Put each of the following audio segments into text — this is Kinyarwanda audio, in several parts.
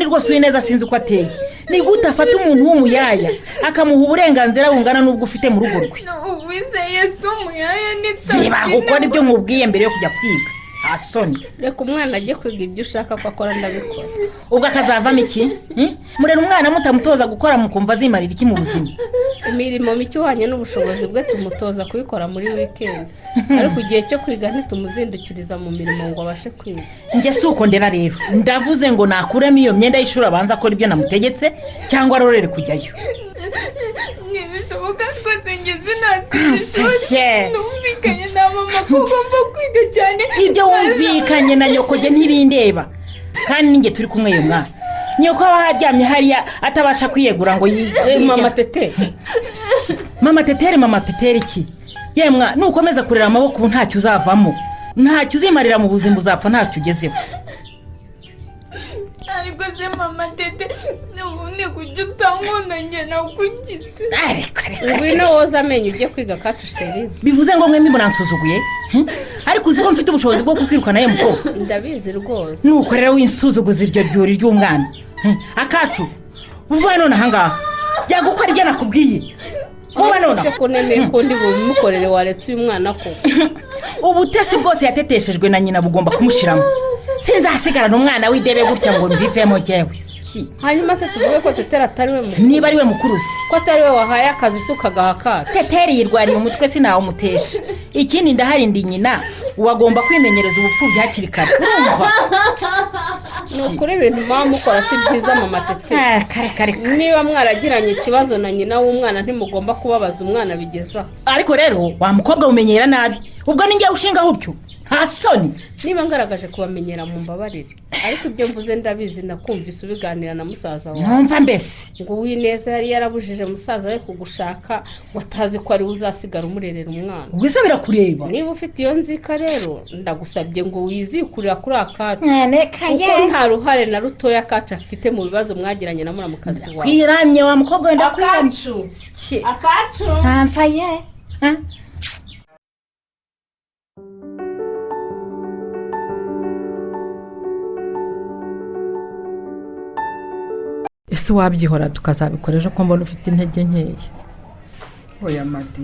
rwose Uwineza sinzi uko ateye. Ni gute afata umuntu w'umuyaya akamuha uburenganzira bungana n'ubwo ufite mu rugo rwe? Uwizeye si umuyaya ni Ziba ukora ibyo nkubwiye mbere yo kujya kwiga. Nta soni. Reka umwana ajye kwiga, ibyo ushaka ko akora ndabikora. Ubwo akazavamo iki? Murera umwana mutamutoza gukora, mukumva azimarira iki mu buzima? Imirimo mike ihwanye n'ubushobozi bwe tumutoza kubikora muri wikendi, ariko igihe cyo kwiga ntitumuzindukiriza mu mirimo ngo abashe kwiga. Njye si uko ndera rero. Ndavuze ngo nakuremo iyo myenda y'ishuri, abanza akora ibyo namutegetse cyangwa arorere kujyayo. Ntibishoboka rwose, njye sinasiba ishuri. Ye. Numvikanye na mama ko ugomba kwiga cyane. Ibyo wumvikanye na nyoko jye ntibindeba, kandi ninjye turi kumwe. Iyo mwana nyoko aba aryamye hariya atabasha kwiyegura ngo Eh, mama Tete. Mama Tetere, mama Tetere iki? Yemwa, nukomeza kurera amaboko ubu ntacyo uzavamo, ntacyo uzimarira mu buzima, uzapfa ntacyo ugezeho. Ariko se mama Tete, ubundi kuki utankunda? Njye nakugize? Ariko reka. Ngwino woza amenyo ujye kwiga kacu, chérie. Bivuze ngo mwembi muransuzuguye? Ariko uzi ko mfite ubushobozi bwo kukwirukana ye mukobwa? Ndabizi rwose. Nuko rero winsuzuguza iryo ryuri ry'umwana. Akacu, vuba none ahangaha, jya gukora ibyo nakubwiye vuba none. Ese ko nemeye ko ndi bubimukorere, waretse uyu mwana ko? Ubutesi bwose yateteshejwe na nyina bugomba kumushiramo. Sinzasigarana umwana w'idebe gutya ngo mbivemo jyewe. Ki? Hanyuma se tuvuge ko Tetera atari we mukuru? Niba ari we mukuru se? Ko atari we wahaye akazi se ukagaha akacu? Teteri yirwariye umutwe, sinawumutesha. Ikindi, ndahari, ndi nyina, ubu agomba kwimenyereza ubupfubyi hakiri kare, urumva? Ni ukuri ibintu muba mukora si byiza, mama Tete. Ah, kare kare kare. Niba mwaragiranye ikibazo na nyina w'umwana, ntimugomba kubabaza umwana bigezaho. Ariko rero wa mukobwa umenyera nabi, ubwo ni njyewe ushingaho utyo? Nta soni? Niba ngaragaje kubamenyera mu mbabarire, ariko ibyo mvuze ndabizi. Nakumvise ubiganira na musaza wawe. Ntumva mbese. Ngo Uwineza yari yarabujije musaza we kugushaka, ngo atazi ko ari we uzasigara umurerera umwana. Ubwo se birakureba? Niba ufite iyo nzika rero, ndagusabye ngo wizikurira kuri akacu, Mwaneka. kuko nta ruhare na rutoya akacu afite mu bibazo mwagiranye na muramukazi wawe. Kwiramye wa mukobwa we, ndakwiramye. Akacu. Ki? Akacu. Ntamva ye. Ha? Ese wabyihora tukazabikora ejo, ko mbona ufite intege nkeya? Oya Madi,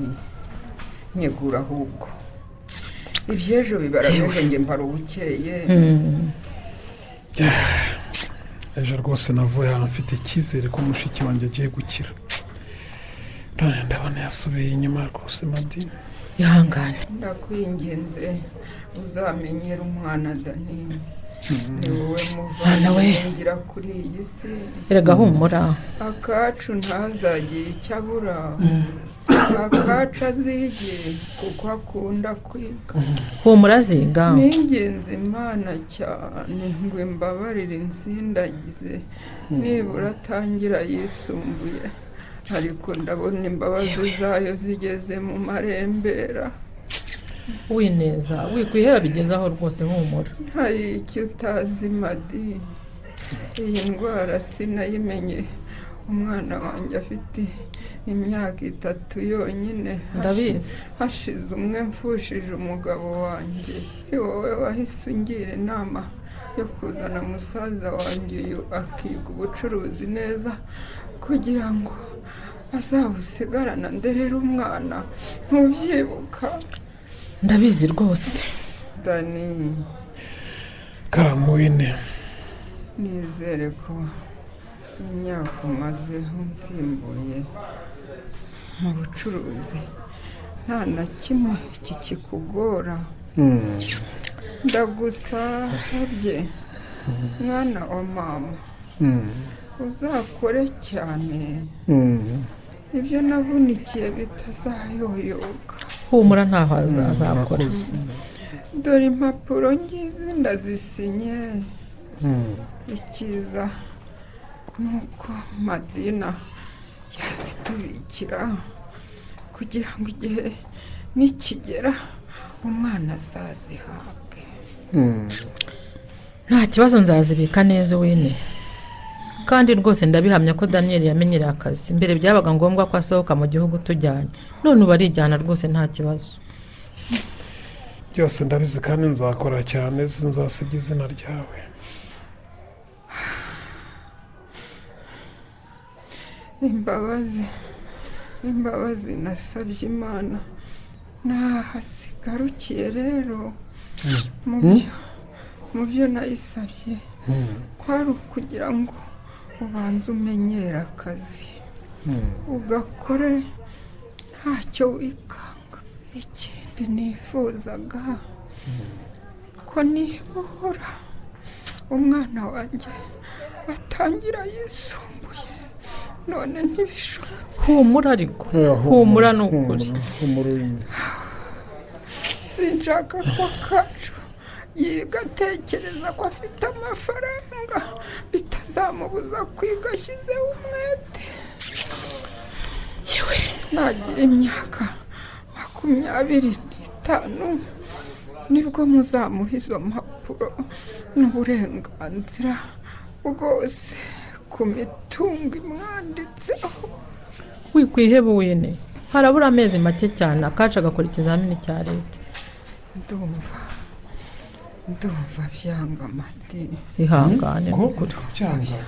nyegura ahubwo. Iby'ejo bibara ejo, njye mbara ubukeye. Ejo rwose navuye ahantu mfite icyizere ko mushiki wanjye agiye gukira, none ndabona yasubiye inyuma rwose, Madi. Ihangane. Ndakwinginze uzamenyere umwana Dani, ni wowe Mwana we. muvandimwe ngira kuri iyi si. Erega humura. Akacu ntazagire icyo abura, akacu azige kuko akunda kwiga. Humura, aziga. Ninginze Imana cyane ngo imbabarire insindagize nibura atangira yisumbuye, ariko ndabona imbabazi zayo zigeze mu marembera. Wineza, wikwiheba bigezaho rwose, humura. Hari icyo utazi Madi, iyi ndwara sinayimenye umwana wanjye afite imyaka 3 yonyine. Ndabizi. Hashize umwe mfushije umugabo wanjye. Si wowe wahise ungira inama yo kuzana musaza wanjye uyu akiga ubucuruzi neza kugira ngo azabusigarana nderere umwana? Ntubyibuka? Ndabizi rwose. Dani. Karamuwine. Nizere ko imyaka umaze unsimbuye mu bucuruzi nta na kimwe kikikugora. Ndagusabye mwana wa mama, uzakore cyane, ibyo navunikiye bitazayoyoka. Humura, ntaho azakora. Urakoze. Dore impapuro ngizi, ndazisinye. Icyiza ni uko Madina yazitubikira kugira ngo igihe nikigera umwana azazihabwe. Nta kibazo, nzazibika neza wine. Kandi rwose ndabihamya ko Daniel yamenyereye akazi. Mbere byabaga ngombwa ko asohoka mu gihugu tujyanye, none ubu arijyana rwose, nta kibazo. Byose ndabizi kandi nzakora cyane, sinzasibye izina ryawe. Imbabazi nasabye Imana nahasigarukiye rero mu byo nayisabye kwari ukugira ngo ubanze umenyere akazi ugakore ntacyo wikanga. Ikindi nifuzaga ko nibura umwana wanjye atangira yisumbuye, none ntibishobotse. Humura ariko, humura ni ukuri. Sinshaka ko Kacu yiga atekereza ko afite amafaranga bitazamubuza kwiga ashyizeho umwete. Nagira imyaka 25 nibwo muzamuha izo mpapuro n'uburenganzira bwose ku mitungo imwanditseho. Wikwiheba wene, harabura amezi make cyane Akacu agakora ikizamini cya leta. Ndumva byanga Madi. Ihangane n'ukuri. Byanga.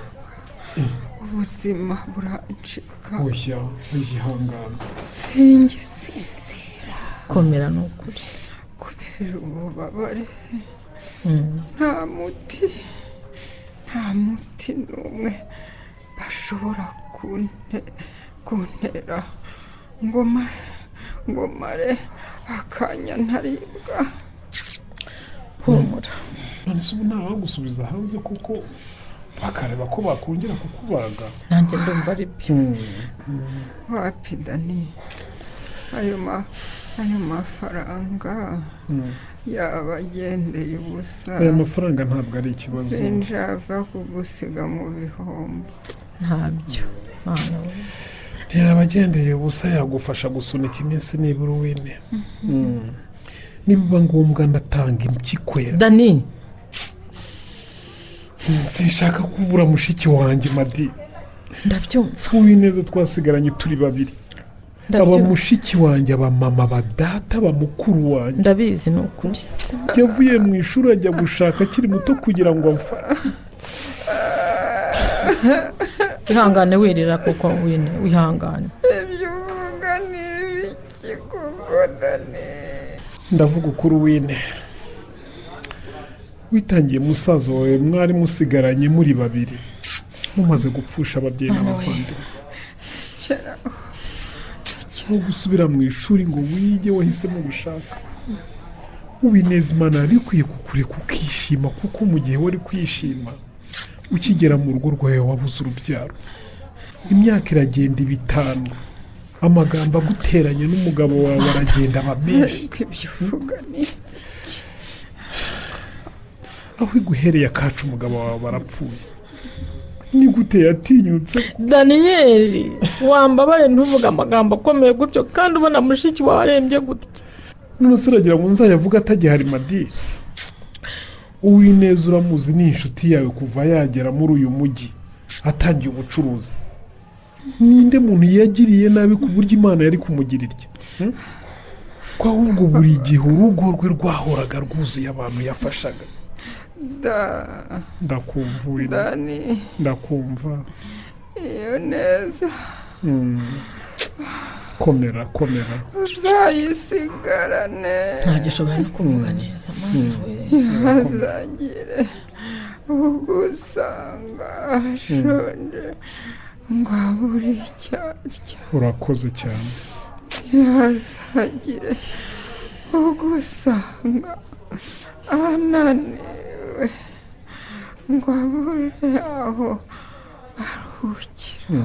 Ubuzima burancika. Oya, ihangane. Singisinzira. Komera n'ukuri. Kubera ububabare nta muti n'umwe bashobora kuntera ngo mare akanya ntaribwa. Humura. None se ubu ntawagusubiza hanze kuko bakareba ko bakongera kukubaga? Nanjye ndumva ari byo. Wapi Dani, ayo mafaranga yaba agendeye ubusa. Aya mafaranga ntabwo ari ikibazo. Sinshaka kugusiga mu bihombo. Ntabyo. Yaba agendeye ubusa yagufasha gusunika iminsi nibura uwine. Nibiba ngombwa ndatanga impyiko ya Dani. Sinshaka kubura mushiki wanjye Madi. Ndabyumva. Uwineza twasigaranye turi babiri. Aba mushiki wanjye, aba mama, aba data, aba mukuru wanjye. Ndabizi ni ukuri. Yavuye mu ishuri ajya gushaka akiri muto kugira ngo amfashe. Ihangane wirira kuko wine, wihangane. Ibyo uvuga ni ibiki koko Dani? Ndavuga ukuri wine. Witangiye musaza wawe mwari musigaranye muri babiri, mumaze gupfusha ababyeyi n'abavandimwe. Nko gusubira mu ishuri ngo wige wahisemo gushaka. Uwineza Imana yari ikwiye kukureka ukishima, kuko mu gihe wari kwishima ukigera mu rugo rwawe wabuze urubyaro. Imyaka iragenda 5, amagambo aguteranya n'umugabo wawe aragenda aba menshi. Aho iguhereye Akacu umugabo wawe barapfuye. Ni gute yatinyutse? Daniyeli, wambabare ntuvuge amagambo akomeye gutyo kandi ubona mushiki wawe arembye gutya. None se uragira ngo nzayavuge atagihari Madi? Uwineza uramuzi, ni inshuti yawe kuva yagera muri uyu mujyi atangiye ubucuruzi. Ninde muntu yagiriye nabi ku buryo Imana yari kumugira irya? Ko ahubwo buri gihe urugo rwe rwahoraga rwuzuye abantu yafashaga. Ndakumva Dani, ndakumva. Iyo neza. Komera komera. Uzayisigarane. Ntagishobora no kuvuga neza mama we. Ntazagire ugusanga ashonje ngo abure icyo arya. Urakoze cyane. Ntazagire ugusanga ananiwe ngo abure aho aruhukira.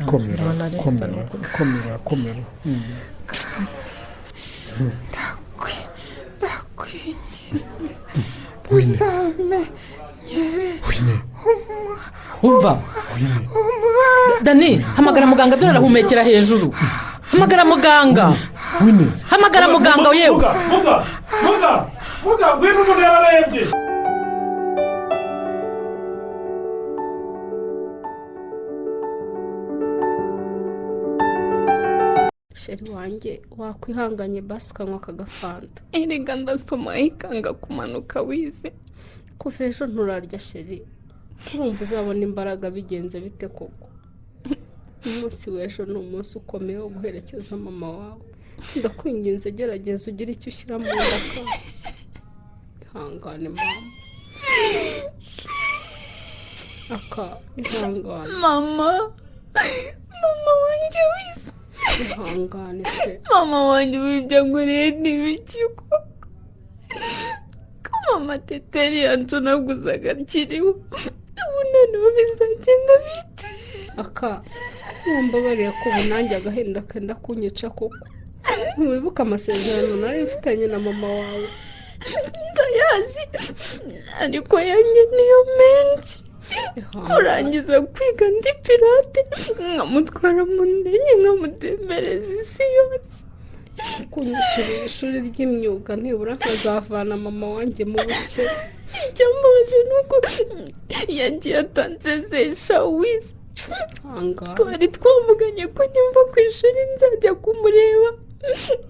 Komera komera komera komera. Kandi ndakwinginze uzamenyere. Umva Dani, hamagara muganga, dore arahumekera hejuru. Hamagara muganga. Hamagara muganga yewe. Muga, muga, ngwino umuntu yararembye. Sheri wanjye, wakwihanganye basi ukanywa akagafanta. Erega ndasoma ikanga kumanuka wize. Kuva ejo nturarya sheri, urumva uzabona imbaraga bigenze bite koko? Umunsi w'ejo ni umunsi ukomeye wo guherekeza mama wawe. Ndakwinginze, gerageza ugire icyo ushyira mu nda ka. Ihangane mama. Aka, ihangane. Mama, mama wanjye wese. Ihangane pe. Mama wanjye, ubu ibyo nguriye ni ibiki koko? Ko mama Teteri yancunaguzaga akiriho, ubu noneho bizagenda bite? Aka, wambabariye ko ubu nanjye agahinda kenda kunyica koko. Ntiwibuka amasezerano nari mfitanye na mama wawe? Ndayazi, ariko yanjye niyo menshi. Ihangane. Kurangiza kwiga ndi pilote, nkamutwara mu ndege, nkamutembereza isi yose. Kunyishyurira ishuri ry'imyuga, nibura nkazavana mama wanjye mu bukene. Icyambabaje ni uko yagiye atansezesha wize. Ihangane. Twari twavuganye ko nimva ku ishuri nzajya kumureba,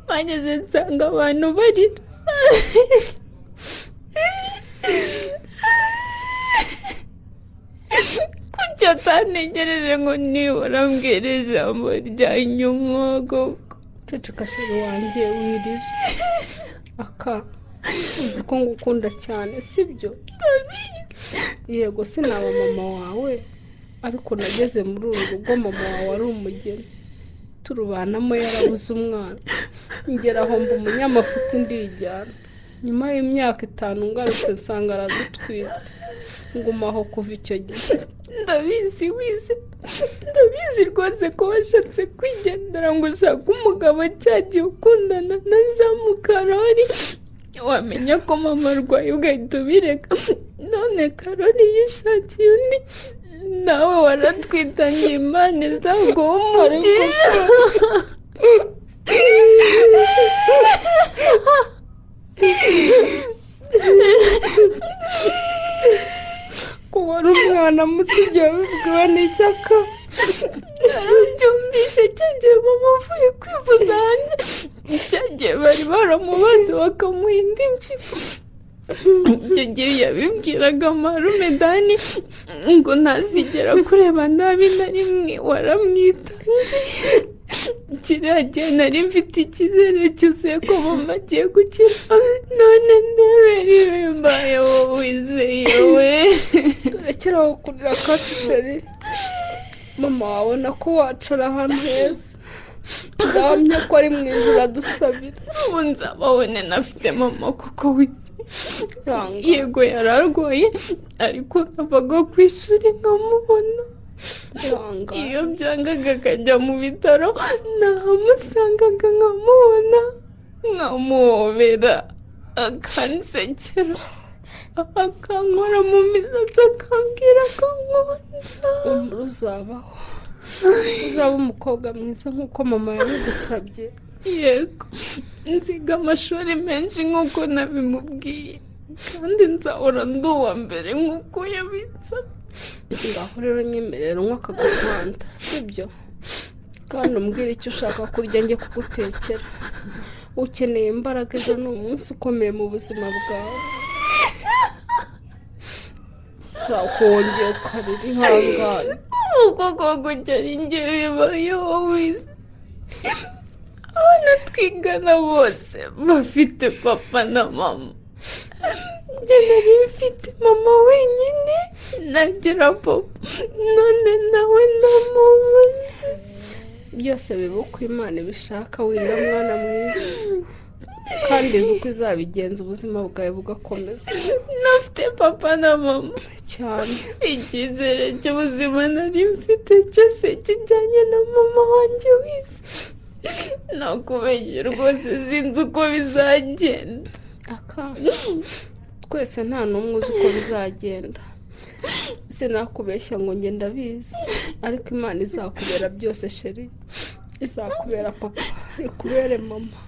bageze nsanga abantu barira. Kuki atantegereje ngo nibura mbwire ijambo rya nyuma koko? Ceceka chéri wanjye, wirira. Aka, uzi ko ngukunda cyane, sibyo? Yego, sinaba mama wawe, ariko nageze muri uru rugo mama wawe ari umugeni, turubanamo yarabuze umwana, ngera aho mba umunyamafuti ndijyana. Nyuma y'imyaka 5 ngarutse nsanga aradutwite, nguma aho kuva icyo gihe. Ndabizi wize, ndabizi rwose ko washatse kwigendera ngo ushake umugabo cyagiye ukundana na za Mukarori, wamenya ko mama arwaye ugahita ubireka. None Karori yishakiye undi, nawe waratwitanye, Imana izaguha umugisha. Ko wari umwana muto ibyo wabibwiwe n'icyaka? Narabyumvise cyagiye mama avuye kwivuza hanze, cyagiye bari baramubaze bakamuha indi mpyiko. Icyo gihe yabibwiraga marume Dani ngo ntazigera kureba nabi na rimwe, waramwitangiye. Kiriya gihe nari mfite icyizere cyuzuye ko mama agiye gukira, none ndebera ibimbaye wowe wizeye we. Turekeraho kurira kacu chéri, mama wawe nako wacara ahantu heza, ndahamya ko ari mu ijuru adusabira. Ubu nzababone nafite mama kuko wize. Ihangane. Yego yararwaye, ariko navaga ku ishuri nkamubona. Ihangane. Iyo byangaga akajya mu bitaro, nahamusangaga nkamubona, nkamuhobera, akansekera, akankora mu misatsi, akambwira ko nkunda. Umuri uzabaho, uzaba umukobwa mwiza nk'uko mama yabigusabye. Yego, nziga amashuri menshi nk'uko nabimubwiye, kandi nzahora ndi uwa mbere nk'uko yabinsabye. Ngaho rero nyemerera unywa aka gafanta, sibyo? Kandi umbwire icyo ushaka kurya njye kugutekera. Ukeneye imbaraga, ejo ni umunsi ukomeye mu buzima bwawe. Ushaka wongeye ukarira, ihangane. Uko koko cyari njye bibayeho wize. Abana twigana bose bafite papa na mama, njye nari mfite mama wenyine nagira papa, none nawe ndamubuze. Byose biba uko Imana ibishaka, wirira mwana mwiza, kandi izi uko izabigenza ubuzima bwawe bugakomeza. Nafite papa na mama cyane. Icyizere cy'ubuzima nari mfite cyose kijyanye na mama wanjye wize. Nakubeshye rwose, sinzi uko bizagenda. Aka, twese nta n'umwe uzi uko bizagenda. Sinakubeshya ngo njye ndabizi, ariko Imana izakubera byose chéri. Izakubera papa, ikubere mama,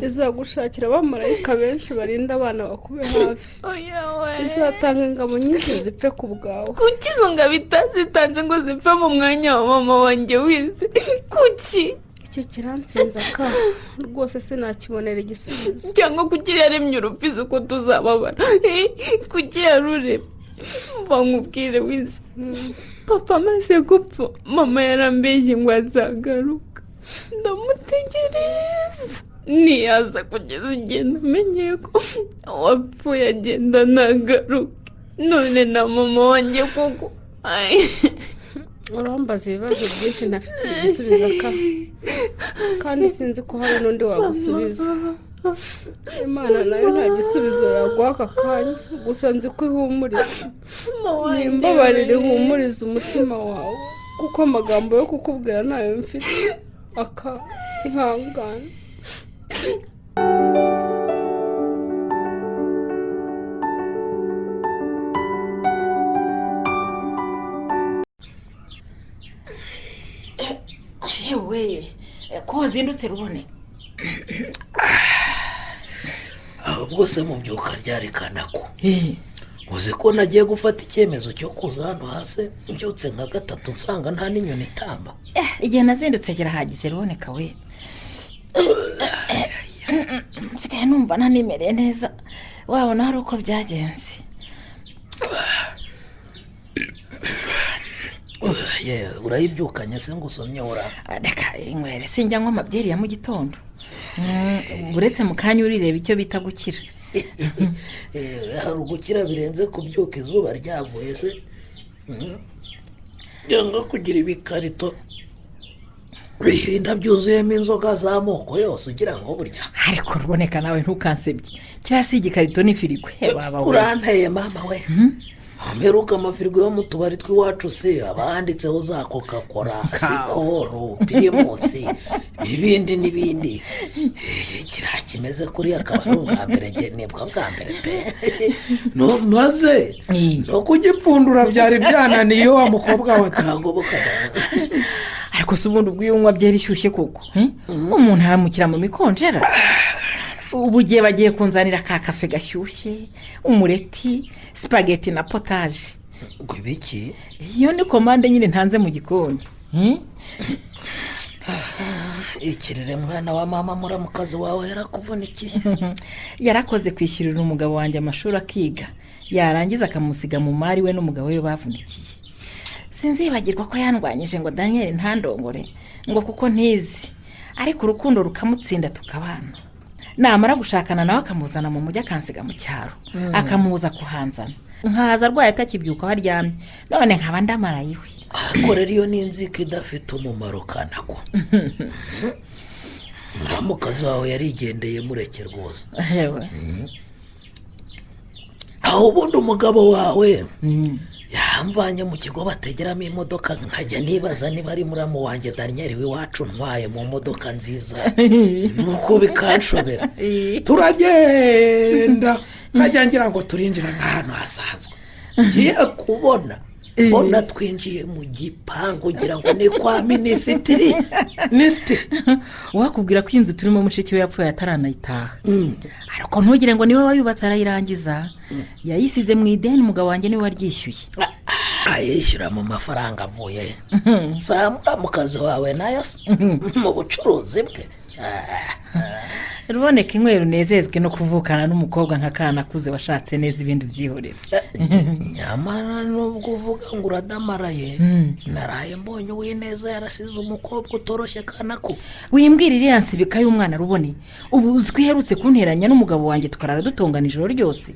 izagushakira abamarayika benshi barinda abana bakube hafi. Oya we. Izatanga ingabo nyinshi zipfe ku bwawe. Kuki izo ngabo itazitanze ngo zipfe mu mwanya wa mama wanjye wize? Kuki? Icyo kiransinza ka, rwose sinakibonera igisubizo. Cyangwa kuki yaremye urupfu izi ko tuzababara? Kuki yaruremye? Mva nkubwire wize, papa amaze gupfa mama yarambeshye ngo azagaruka, ndamutegereza ntiyaza kugeza igihe namenyeye ko wapfuye agenda ntagaruke. None na mama wanjye koko. Urambaza ibibazo byinshi ntafite igisubizo ka, kandi sinzi ko hari n'undi wagusubiza. Imana nayo nta gisubizo yaguha aka kanya, gusa nzi ko ihumuriza. Nimbabarire ihumuriza umutima wawe, kuko amagambo yo kukubwira ntayo mfite. Aka, ihangane. Yewe, ko wazindutse Rubone? Ahubwo se mubyuka ryarekana ko uzi ko nagiye gufata icyemezo cyo kuza hano hasi mbyutse nka gatatu nsanga nta n'inyoni itamba. Igihe nazindutse kirahagije Ruboneka we, nsigaye numva nanimereye neza, wabona hari uko byagenze. Urayibyukanye se ngo usomye ura? Reka inywere, sinjya nywa amabyeri ya mu gitondo. Uretse mu kanya urireba icyo bita gukira. Hari ugukira birenze kubyuka izuba ryavuye se, cyangwa kugira ibikarito bihinda byuzuyemo inzoga z'amoko yose ugira ngo burya. Ariko Ruboneka nawe ntukansebye, kiriya si igikarito ni firigo. Uranteye mama we. Mperuka amafirigo yo mu tubari tw'iwacu se abanditseho za coca cola, sikoro, pirimusi n'ibindi n'ibindi. Kiriya kimeze kuriya akaba ari ubwa mbere, nibwo bwa mbere pe. Maze no kugipfundura byari byananiye wa mukobwa watangoboka. Ariko se ubundi ubwo iyo unywa byeri ishyushye koko umuntu aramukira mu mikonjera? Ubu gihe bagiye kunzanira ka kafe gashyushye, umureti, spaghetti na potaje. Ngo ibiki? Iyo ni komande nyine ntanze mu gikoni. Ikirere mwana wa mama, muramukazi wawe yarakuvunikiye. Yarakoze kwishyurira umugabo wanjye amashuri akiga, yarangiza akamusiga mu mari we n'umugabo we bavunikiye. Sinzibagirwa ko yandwanyije ngo Daniel ntandongore ngo kuko ntizi, ariko urukundo rukamutsinda tukabana. Namara gushakana nawe akamuzana mu mujyi akansiga mu cyaro, akamubuza kuhanzana, nkaza arwaye atakibyuka aho aryamye, none nkaba ndamaraye iwe. Ariko rero iyo ni inzika idafite umumaro kanako. Muramukazi wawe yarigendeye, mureke rwose. Aho ubundi umugabo wawe yamvanye mu kigo bategeramo imodoka, nkajya nibaza niba ari muramu wanjye Daniel w'iwacu ntwaye mu modoka nziza, nuko bikanshobera. Turagenda nkajya ngira ngo turinjira nk'ahantu hasanzwe, ngiye kubona mbona twinjiye mu gipangu ngira ngo ni kwa minisitiri. Wakubwira ko inzu turimo mushiki we yapfuye ataranayitaha, ariko ntugire ngo niwe wayubatse arayirangiza, yayisize mu ideni, umugabo wanjye niwe waryishyuye. Ayishyura mu mafaranga avuye za muramukazi wawe nayo mu bucuruzi bwe. Ruboneka inywero unezezwe no kuvukana n'umukobwa nka kana akuze washatse neza ibindi byihorera. Nyamara nubwo uvuga ngo uradamaraye, naraye mbonye Uwineza yarasize umukobwa utoroshye kanako. Wimbwira iriya nsibika y'umwana Rubone, ubu uzi ko iherutse kunteranya n'umugabo wanjye tukarara dutongana ijoro ryose.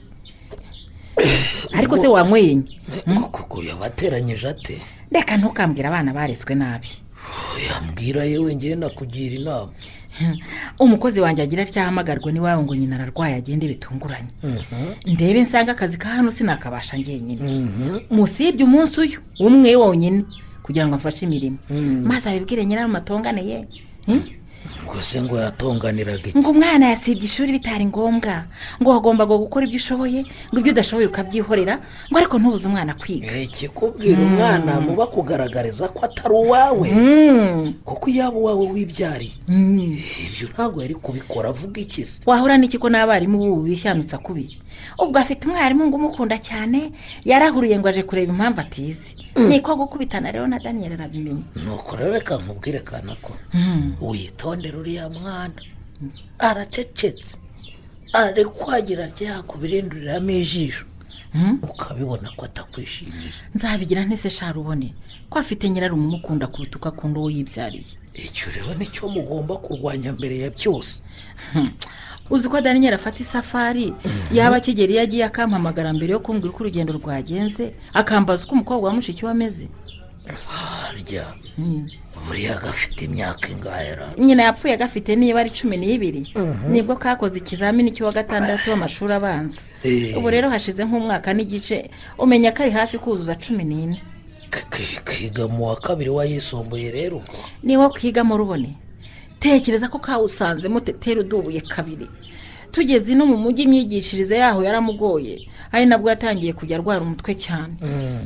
Ariko se wanyweye? Kuko yabateranyije ate? Reka ntukambwira, abana baretswe nabi. Yambwira yewe, ngiye nakugira inama. Umukozi wanjye agira atyahamagarwe n'iwabo ngo nyina ararwaye agende bitunguranye, ndebe nsanga akazi ka hano sinakabasha njyenyine, musibye umunsi uyu umwe wonyine kugira ngo amfashe imirimo, maze abibwire nyirarumatongane ye. Gusa ngo yatonganiraga iki? Ngo umwana yasibye ishuri bitari ngombwa, ngo wagombaga gukora ibyo ushoboye, ngo ibyo udashoboye ukabyihorera, ngo ariko ntubuze umwana kwiga. Ikikubwira umwana muba kugaragariza ko atari uwawe, kuko iyo aba uwawe wibyariye ibyo ntabwo yari kubikora. Avuga iki se? Wahura n'iki ko n'abarimu b'ubu bishyamutsa kubi? Ubwo afite umwarimu ngo umukunda cyane, yarahuriye ngo aje kureba impamvu atize, niko gukubitana rero na Daniel arabimenya. Nuko rero reka nkubwire kanako, witondere uriya mwana aracecetse, ari kwagira ryakubirinduramo ijisho. Ukabibona ko atakwishimiye. Nzabigira ntese sharubone ko afite nyirarume umukunda kuruta uko akunda uwo yibyariye. Icyo rero nicyo mugomba kurwanya mbere ya byose. Uzi ko Daniel afata isafari yaba akigera iyo agiye akampamagara mbere yo kumbwira uko urugendo rwagenze, akambaza uko umukobwa wa mushiki we ameze. Harya buriya gafite imyaka ingahe? Nyina yapfuye gafite niba ari 12, nibwo kakoze ikizamini cy'uwa gatandatu w'amashuri abanza. Ubu rero hashize nk'umwaka n'igice, umenya ko ari hafi kuzuza 14. Kiga mu wa kabiri wayisumbuye rero ubwo. Niwo kigamo rubone. Tekereza ko kawusanzemo Teteri udubuye kabiri. Tugeze ino mu mujyi imyigishirize yaho yaramugoye, ari nabwo yatangiye kujya arwara umutwe cyane.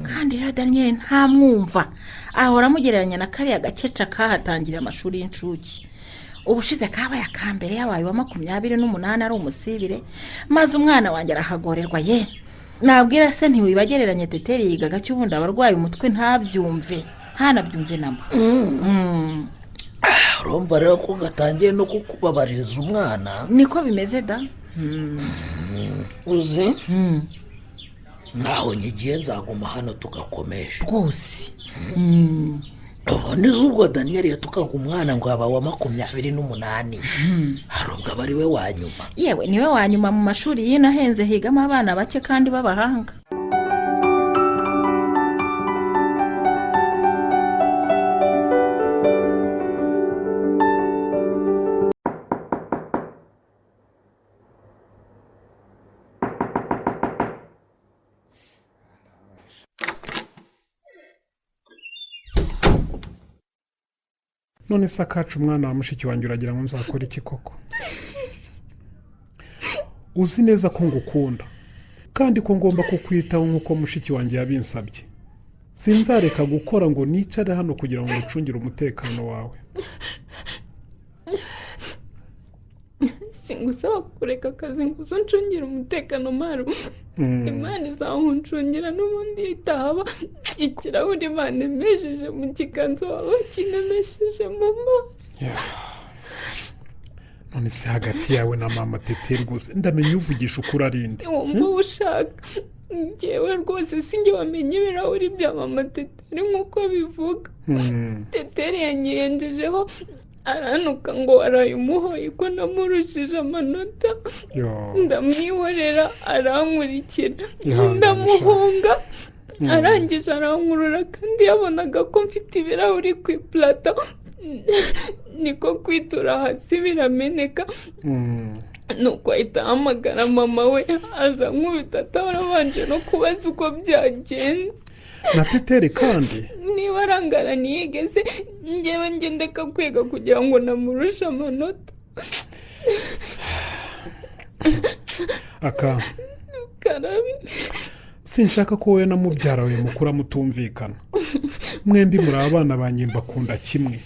Kandi rero Daniel ntamwumva, ahora amugereranya na kariya gakeca kahatangira amashuri y'incuke. Ubushize kabaye akambere yabaye wa 28 ari umusibire, maze umwana wanjye arahagorerwa ye. Nabwira se ntiwibagereranye Teteri yiga gake, ubundi abarwaye umutwe ntabyumve, ntanabyumve namba. Urumva rero ko gatangiye no kukubabariza umwana. Niko bimeze da. Uzi ntaho nyigiye nzaguma hano tugakomeje rwose. Ubona ubwo Daniel yatukaga umwana ngo aba wa 28, hari ubwo aba ari we wa nyuma. Yewe niwe wa nyuma mu mashuri y'ino ahenze, higamo abana bake kandi b'abahanga. None se akacu umwana wa mushiki wanjye uragira ngo nzakora iki koko? Uzi neza ko ngukunda kandi ko ngomba kukwitaho nk'uko mushiki wanjye yabinsabye. Sinzareka gukora ngo nicare hano kugira ngo ngucungire umutekano wawe. Singusaba kureka akazi ngo uncungire umutekano maru. Imana izahuncungira n'ubundi itahaba ikirahuri banemesheje mu kiganza waba kinemesheje mu maso. None se hagati yawe na mama Tete rwose ndamenya uvugisha ukuri arinde. Wumva ushaka ngewe rwose sinjye wamenye ibirahuri bya mama Teteri nk'uko bivuga. Teteri yanyiyenjejeho aranuka ngo waraye umuhoye ko namurushije amanota. Ndamwihorera arankurikira, ndamuhunga arangije arankurura, kandi yabonaga ko mfite ibirahuri ku ipulato, niko kwitura hasi birameneka. Nuko ahita ahamagara mama we aza nkubita atarabanje no kubaza uko byagenze. Na Teteri kandi niba arangara ntiyigeze ngewe ngendeka kwiga kugira ngo namurushe amanota. Aka Karabi, sinshaka ko wowe na mubyara we mukura mutumvikana. Mwembi muri abana banjye mbakunda kimwe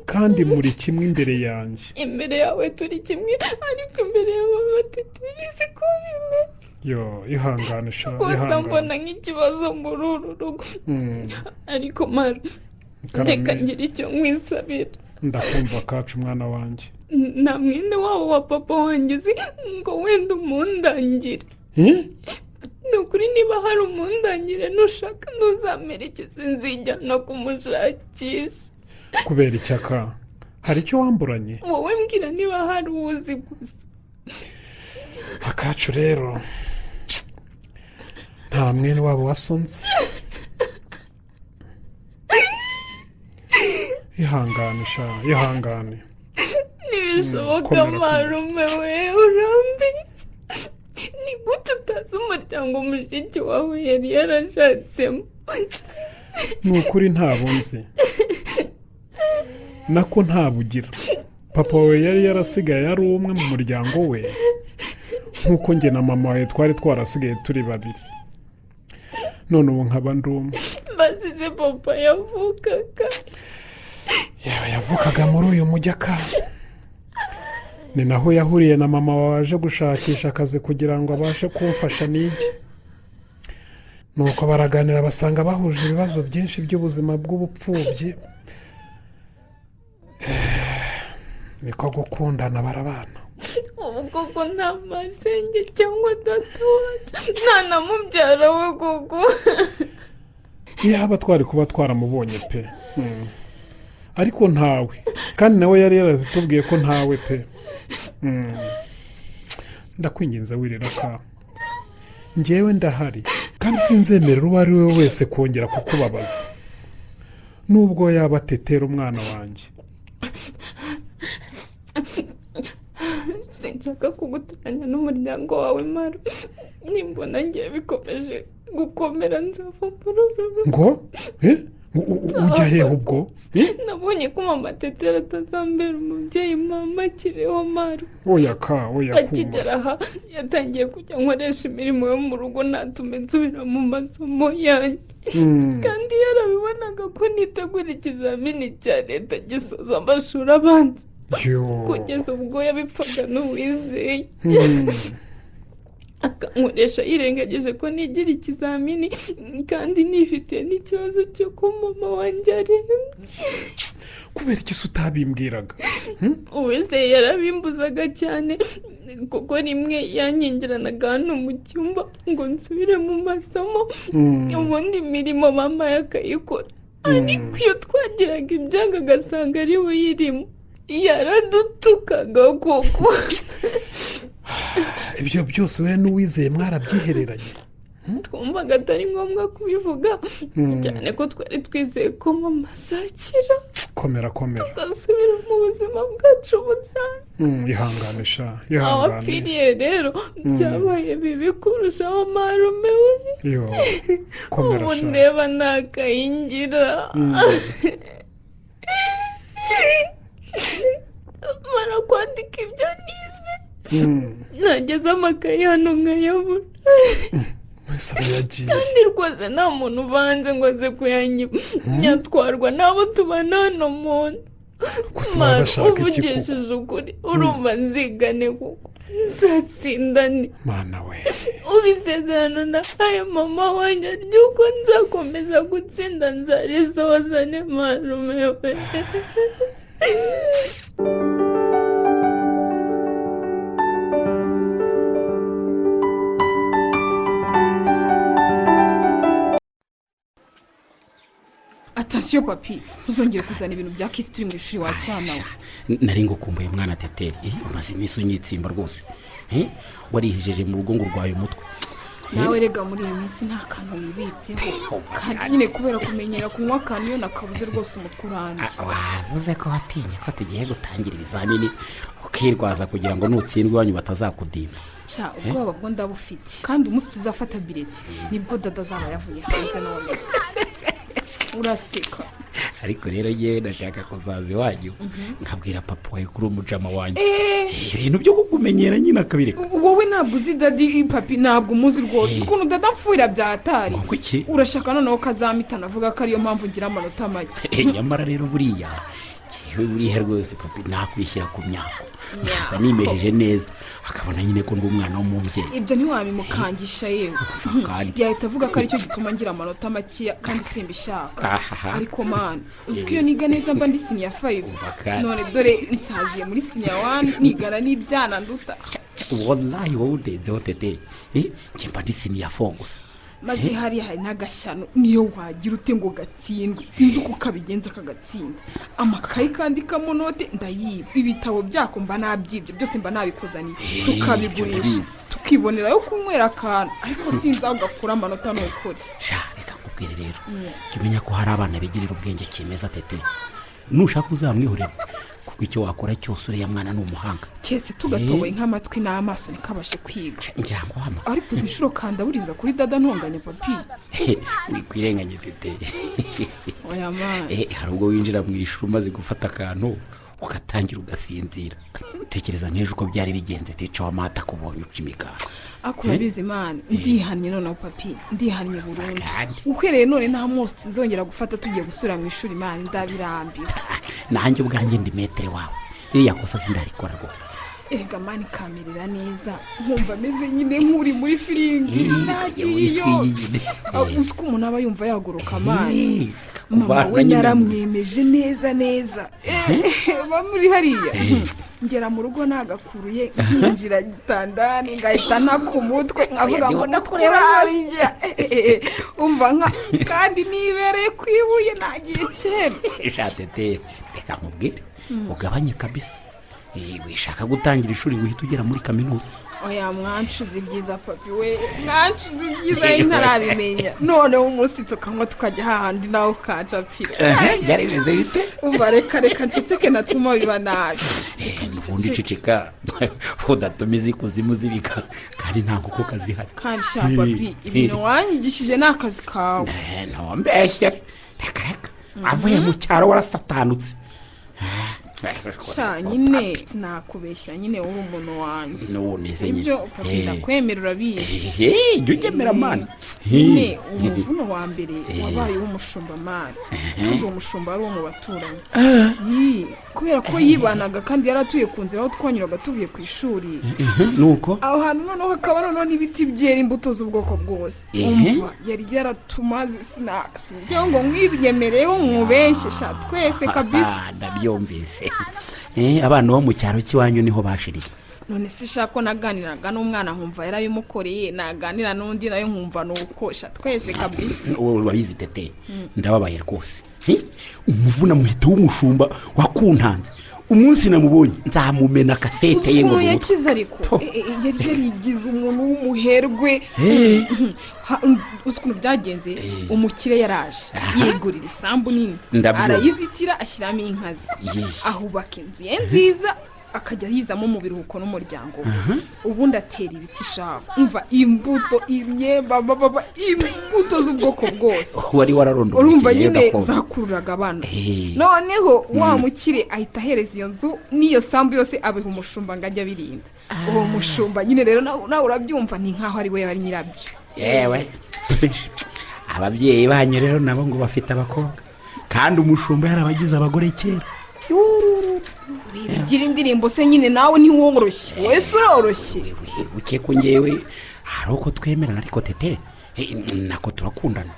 kandi muri kimwe imbere yanjye. Imbere yawe turi kimwe, ariko imbere ya mama Teteri siko bimeze. Yo ihangane sha, ihangane. Mbona nk'ikibazo muri uru rugo. Ariko mara reka ngira icyo nkwisabira. Ndakumva kacu mwana wanjye. Nta mwene wabo wa papa wanjye uzi ngo wenda umundangire. Ni ukuri niba hari umundangire nushaka ntuzamerekeze nzijyana kumushakisha. Kubera icyaka hari icyo wamburanye? Wowe mbwira niba hari uwuzi gusa. Akacu rero nta mwene wabo wasonze. Ihangane sha, ihangane. Ntibishoboka marume we, urambike. Ni gute utazi umuryango mushiki wawe yari yarashatsemo? Ni ukuri ntabwo nzi, nako ntabugira. Papa we yari yarasigaye ari umwe mu muryango we, nk'uko njye na mama we twari twarasigaye turi babiri. None ubu nkaba ndi umwe. Basize papa yavukaga. Yewe yavukaga muri uyu mujyi aka. Ni naho yahuriye na mama waje gushakisha akazi kugira ngo abashe kumfasha nige. Nuko baraganira basanga bahuje ibibazo byinshi by'ubuzima bw'ubupfubyi. Niko gukundana barabana. Ubu koko nta masenge cyangwa data wacu, nta na mubyara we koko. Yaba twari kuba twaramubonye pe. Ariko ntawe, kandi nawe yari yaratubwiye ko ntawe pe. Ndakwinginze wirira ka, ngewe ndahari kandi sinzemerera uwo ari we wese kongera kukubabaza, nubwo yaba atetera umwana wanjye. Sinshaka kuguteranya n'umuryango wawe mara, nimbona ngiye bikomeje gukomera nzava muri uru rugo. Ngo ujya hehe ubwo? Nabonye ko mama Tetera atazambera umubyeyi mama akiriho mara. Oya ka, oya kuma. Akigera aha yatangiye kujya nkoresha imirimo yo mu rugo natume nsubira mu masomo yanjye. Kandi yarabibonaga ko nitegura ikizamini cya leta gisoza amashuri abanza. Kugeza ubwo yabipfaga n'uwizeye. Akankoresha yirengagije ko nigira ikizamini kandi nifitiye n'ikibazo cy'uko mama wanjye arembye. Kubera iki se utabimbwiraga? Uwizeye yarabimbuzaga cyane, kuko rimwe yankingiranaga hano mu cyumba ngo nsubire mu masomo, ubundi imirimo mama yakayikora. Ariko iyo twagiraga ibyago agasanga ari we uyirimo, yaradutukaga koko. Ibyo byose we n'uwizeye mwarabyihereranye? Twumvaga atari ngombwa kubivuga, cyane ko twari twizeye ko mama azakira. Komera, komera. Tugasubira mu buzima bwacu busanzwe. Ihangane sha, ihangane. Abapfiriye rero byabaye bibi kurushaho marume we. Yo, komera ubu sha. ndeba ntakayingira. Mara kwandika ibyo nize, nageze amakayi hano nkayabura. Wese aba yagiye. Kandi rwose nta muntu uvanze ngo aze kuyanyiba, nyatwarwa n'abo tubana hano mu nzu. Gusa baba bashaka iki koko? Uvugishije ukuri, urumva nzigane kuko nzatsindane. Mana we. Ubu isezerano nahaye mama wanjye ry'uko nzakomeza gutsinda nzarisozane marume we. Attention papi, ntuzongere kuzana ibintu bya kisi turi mu ishuri wa cyana we. Nari ngukumbuye mwana Teteri. Umaze iminsi unyitsimba rwose. Warihejeje mu rugo ngo urwaye umutwe. Nawe rega muri iyi minsi nta kantu wibitseho, kandi nyine kubera kumenyera kunywa akantu iyo nakabuze rwose umutwe urambye. Wavuze ko watinye ko tugiye gutangira ibizamini ukirwaza kugira ngo nutsindwe iwanyu batazakudima. Sha, ubwoba bwo ndabufite, kandi umunsi tuzafata bireti nibwo dada azaba yavuye hanze none. Uraseka. Ariko rero yewe ndashaka kuzaza iwanyu nkabwira papa wawe kuri umujama wanjye. Ibintu byo kukumenyera nyine akabireka. Wowe ntabwo uzi dadi papi, ntabwo umuzi rwose. Ukuntu dada mfuhira byatari. Ngo iki? Urashaka noneho kazamitana avuga ko ariyo mpamvu ngira amanota make. Nyamara rero buriya yewe buriya rwose papi nakwishyira ku myako. Nkaza nimejeje neza akabona nyine ko ndi umwana w'umubyeyi. Ibyo ntiwabimukangisha yewe. Yahita avuga ko aricyo gituma ngira amanota makeya kandi simbishaka. Ariko mana, uzi ko iyo niga neza mba ndi senior 5. None dore nsaziye muri senior 1 nigana n'ibyana nduta. Wallahi wowe undenzeho Tete. Njye mba ndi senior 4 gusa. Maze hariya hari n'agashyano, niyo wagira ute ngo gatsindwe, sinzi uko kabigenza kagatsinda. Amakayi kandikamo note ndayiba, ibitabo byako mba nabyibye byose mba nabikozaniye, tukabigurisha tukibonera yo kunywera akantu, ariko sinzi aho gakura amanota n'ukuri. Sha, reka nkubwire rero, jya umenya ko hari abana bigirira ubwenge kimeza Tete. Nushaka uzamwihorera kuko icyo wakora cyose uriya mwana ni umuhanga. Keretse tugatoboye nk'amatwi n'amaso ntikabashe kwiga. Ngira ngo hama. Ariko uzi inshuro kandaburiza kuri dada ntonganya papi. Wikwirenganye Tete. Oya mana. Hari ubwo winjira mu ishuri umaze gufata akantu ugatangira ugasinzira. Tekereza nk'ejo uko byari bigenze tica wa mata kubonye uca imigara. Ako urabizi mana, ndihannye noneho papi, ndihannye burundu. Uhereye none nta munsi nzongera gufata tugiye gusubira mu ishuri mana, ndabirambiwe. Nanjye ubwanjye ndi metere wawe. Iriya kosa sindarikora rwose. Erega mani kamerera neza, nkumva ameze nyine nk'uri muri firingi nagiye. Uzi ko umuntu aba yumva yagoroka mani. Mama we naramwemeje neza neza. Bamuri hariya. Ngera mu rugo nagakuruye, nkinjira gitandani, ngahita naka umutwe, nkavuga ngo ndakurarije. Umva nka kandi nibereye ku ibuye, nagiye kera. Sha Tete, reka nkubwire, ugabanye kabisa. Wishaka gutangira ishuri ngo uhite ugera muri kaminuza. Oya, mwancuze ibyiza papi we, mwancuze ibyiza, ye ntarabimenya. Noneho umunsi tukanywa tukajya hahandi nawe ukancapira. Byari bimeze bite? Umva, reka reka nceceke, natuma biba nabi. Ubundi ceceka, udatuma izikuzimu zibika kandi nta nkoko kazihari. Kandi sha papi, ibintu wanyigishije ni akazi kawe. Ntombeshye, reka reka, avuye mu cyaro warasatanutse. Sha nyine sinakubeshya, nyine uri umuntu wanjye. None se nyine. Ibyo papi, ndakwemera, urabizi. Jya ugemera mani. Nyine umuvuno wa mbere wabaye uw'umushumba mani, kandi uwo mushumba ari uwo mu baturanyi. Yii, kubera ko yibanaga kandi yari atuye ku nzira aho twanyuraga tuvuye ku ishuri. Nuko aho hantu noneho hakaba noneho n'ibiti byera imbuto z'ubwoko bwose. Umva, yari yaratumaze, sinajya ngo mwibyemereho mwubeshye, sha twese kabisa. Ah, ndabyumvise. Abana bo mu cyaro cy'iwanyu niho bashiriye. None se sha ko naganiraga n'umwana nkumva yarabimukoreye, naganira n'undi nayo nkumva ni uko, sha twese kabisa. Wowe urabizi Tete, ndababaye rwose. Umuvuna muhita w'umushumba wakuntanze, umunsi namubonye nzamumena kasete ye ngo Ukuntu mu mutwe. yakize ariko yari yarigize umuntu w'umuherwe. Uzi ukuntu byagenze? Umukire yaraje yegurira isambu nini, arayizitira, ashyiramo inka ze, ahubaka inzu ye nziza, akajya yizamo mu biruhuko n'umuryango we. Ubundi atera ibiti shaho, umva, imbuto, imyemba, bababa, imbuto z'ubwoko bwose. Wari wararondoye Urumva ikirere nyine gakondo. zakururaga abana. Noneho wa mukire ahita ahereza iyo nzu n'iyo sambu yose, abiha umushumba ngo ajye abirinda. Uwo mushumba nyine rero nawe urabyumva, ni nkaho ari we wari nyirabyo. Yewe, ababyeyi banyu rero nabo ngo bafite abakobwa, kandi umushumba yarabagize abagore kera. Gira indirimbo se nyine, nawe ntiworoshye, wowe se uroroshye. Ukeko ngewe hari uko twemerana, ariko Tete, nako turakundana.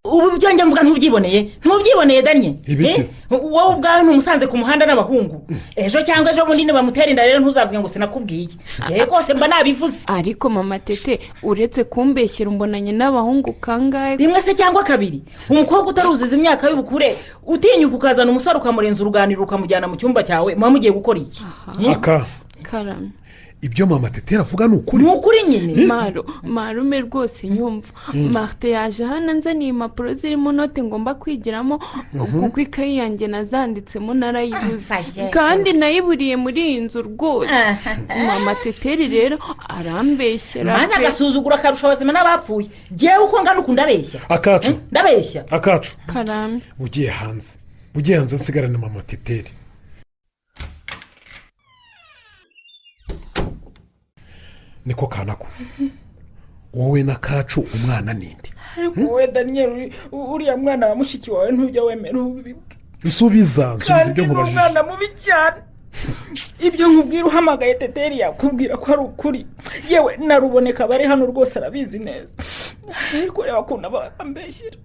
Ubu ibyo njya mvuga ntubyiboneye, ntubyiboneye Danye? Ibiki se? Wowe ubwawe ntumusanze ku muhanda n'abahungu ejo cyangwa ejo bundi, nibamutera inda rero ntuzavuge ngo sinakubwiye. Njyewe rwose mba nabivuze. Ariko mama Tete, uretse kumbeshyera, umbonanye n'abahungu kangahe? Rimwe se cyangwa kabiri? Umukobwa utaruzuza imyaka y'ubukure utinyuka ukazana umusore ukamurenza uruganiriro ukamujyana mu cyumba cyawe, muba mugiye gukora iki? Aka Karame. Ibyo mama Tetera avuga ni ukuri? Ni ukuri nyine. Maro, marume rwose nyumva. Marite yaje hano anzaniye impapuro zirimo note ngomba kwigiramo, kuko ikayi yanjye nazanditsemo narayibuze, kandi nayiburiye muri iyi nzu rwose. Mama Teteri rero arambeshyera Maze pe. agasuzugura akarusha abazima n'abapfuye. Jyewe uko ngana uku ndabeshya? Akacu. Ndabeshya? Akacu. Karame. Ugiye hanze, ugiye hanze, nsigarane mama Teteri. Niko kanako, wowe na Kacu umwana ninde? Ariko wowe Daniyeli, uriya mwana wa mushiki wawe ntujya wemera ububi bwe. Nsubiza, nsubiza. Kandi Ibyo ni nkubajije. umwana mubi cyane. Ibyo nkubwira, uhamagaye Teteri yakubwira ko ari ukuri. Yewe na Ruboneka bari hano rwose arabizi neza, ariko reba ukuntu aba ambeshyira.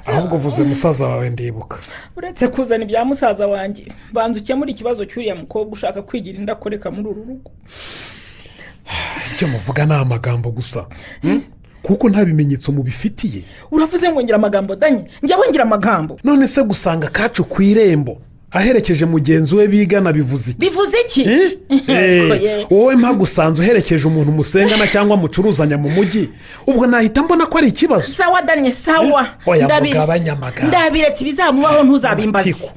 Ahubwo uvuze musaza wawe ndibuka. Uretse kuzana ibya musaza wanjye, banza ukemure ikibazo cy'uriya mukobwa ushaka kwigira indakoreka muri uru rugo. Ibyo muvuga ni amagambo gusa, Kuko nta bimenyetso mubifitiye. Uravuze ngo ngira amagambo danye? Njya ngira amagambo? None se gusanga Kacu ku irembo aherekeje mugenzi we bigana bivuze iki? Bivuze iki? Wowe mpagusanze uherekeje umuntu musengana cyangwa mucuruzanya mu mujyi, ubwo nahita mbona ko ari ikibazo? Sawa danye, sawa. Oya, Ndabiretse. mugabanye amagambo. Ndabiretse, ibizamubaho ntuzabimbaze. Amatiku.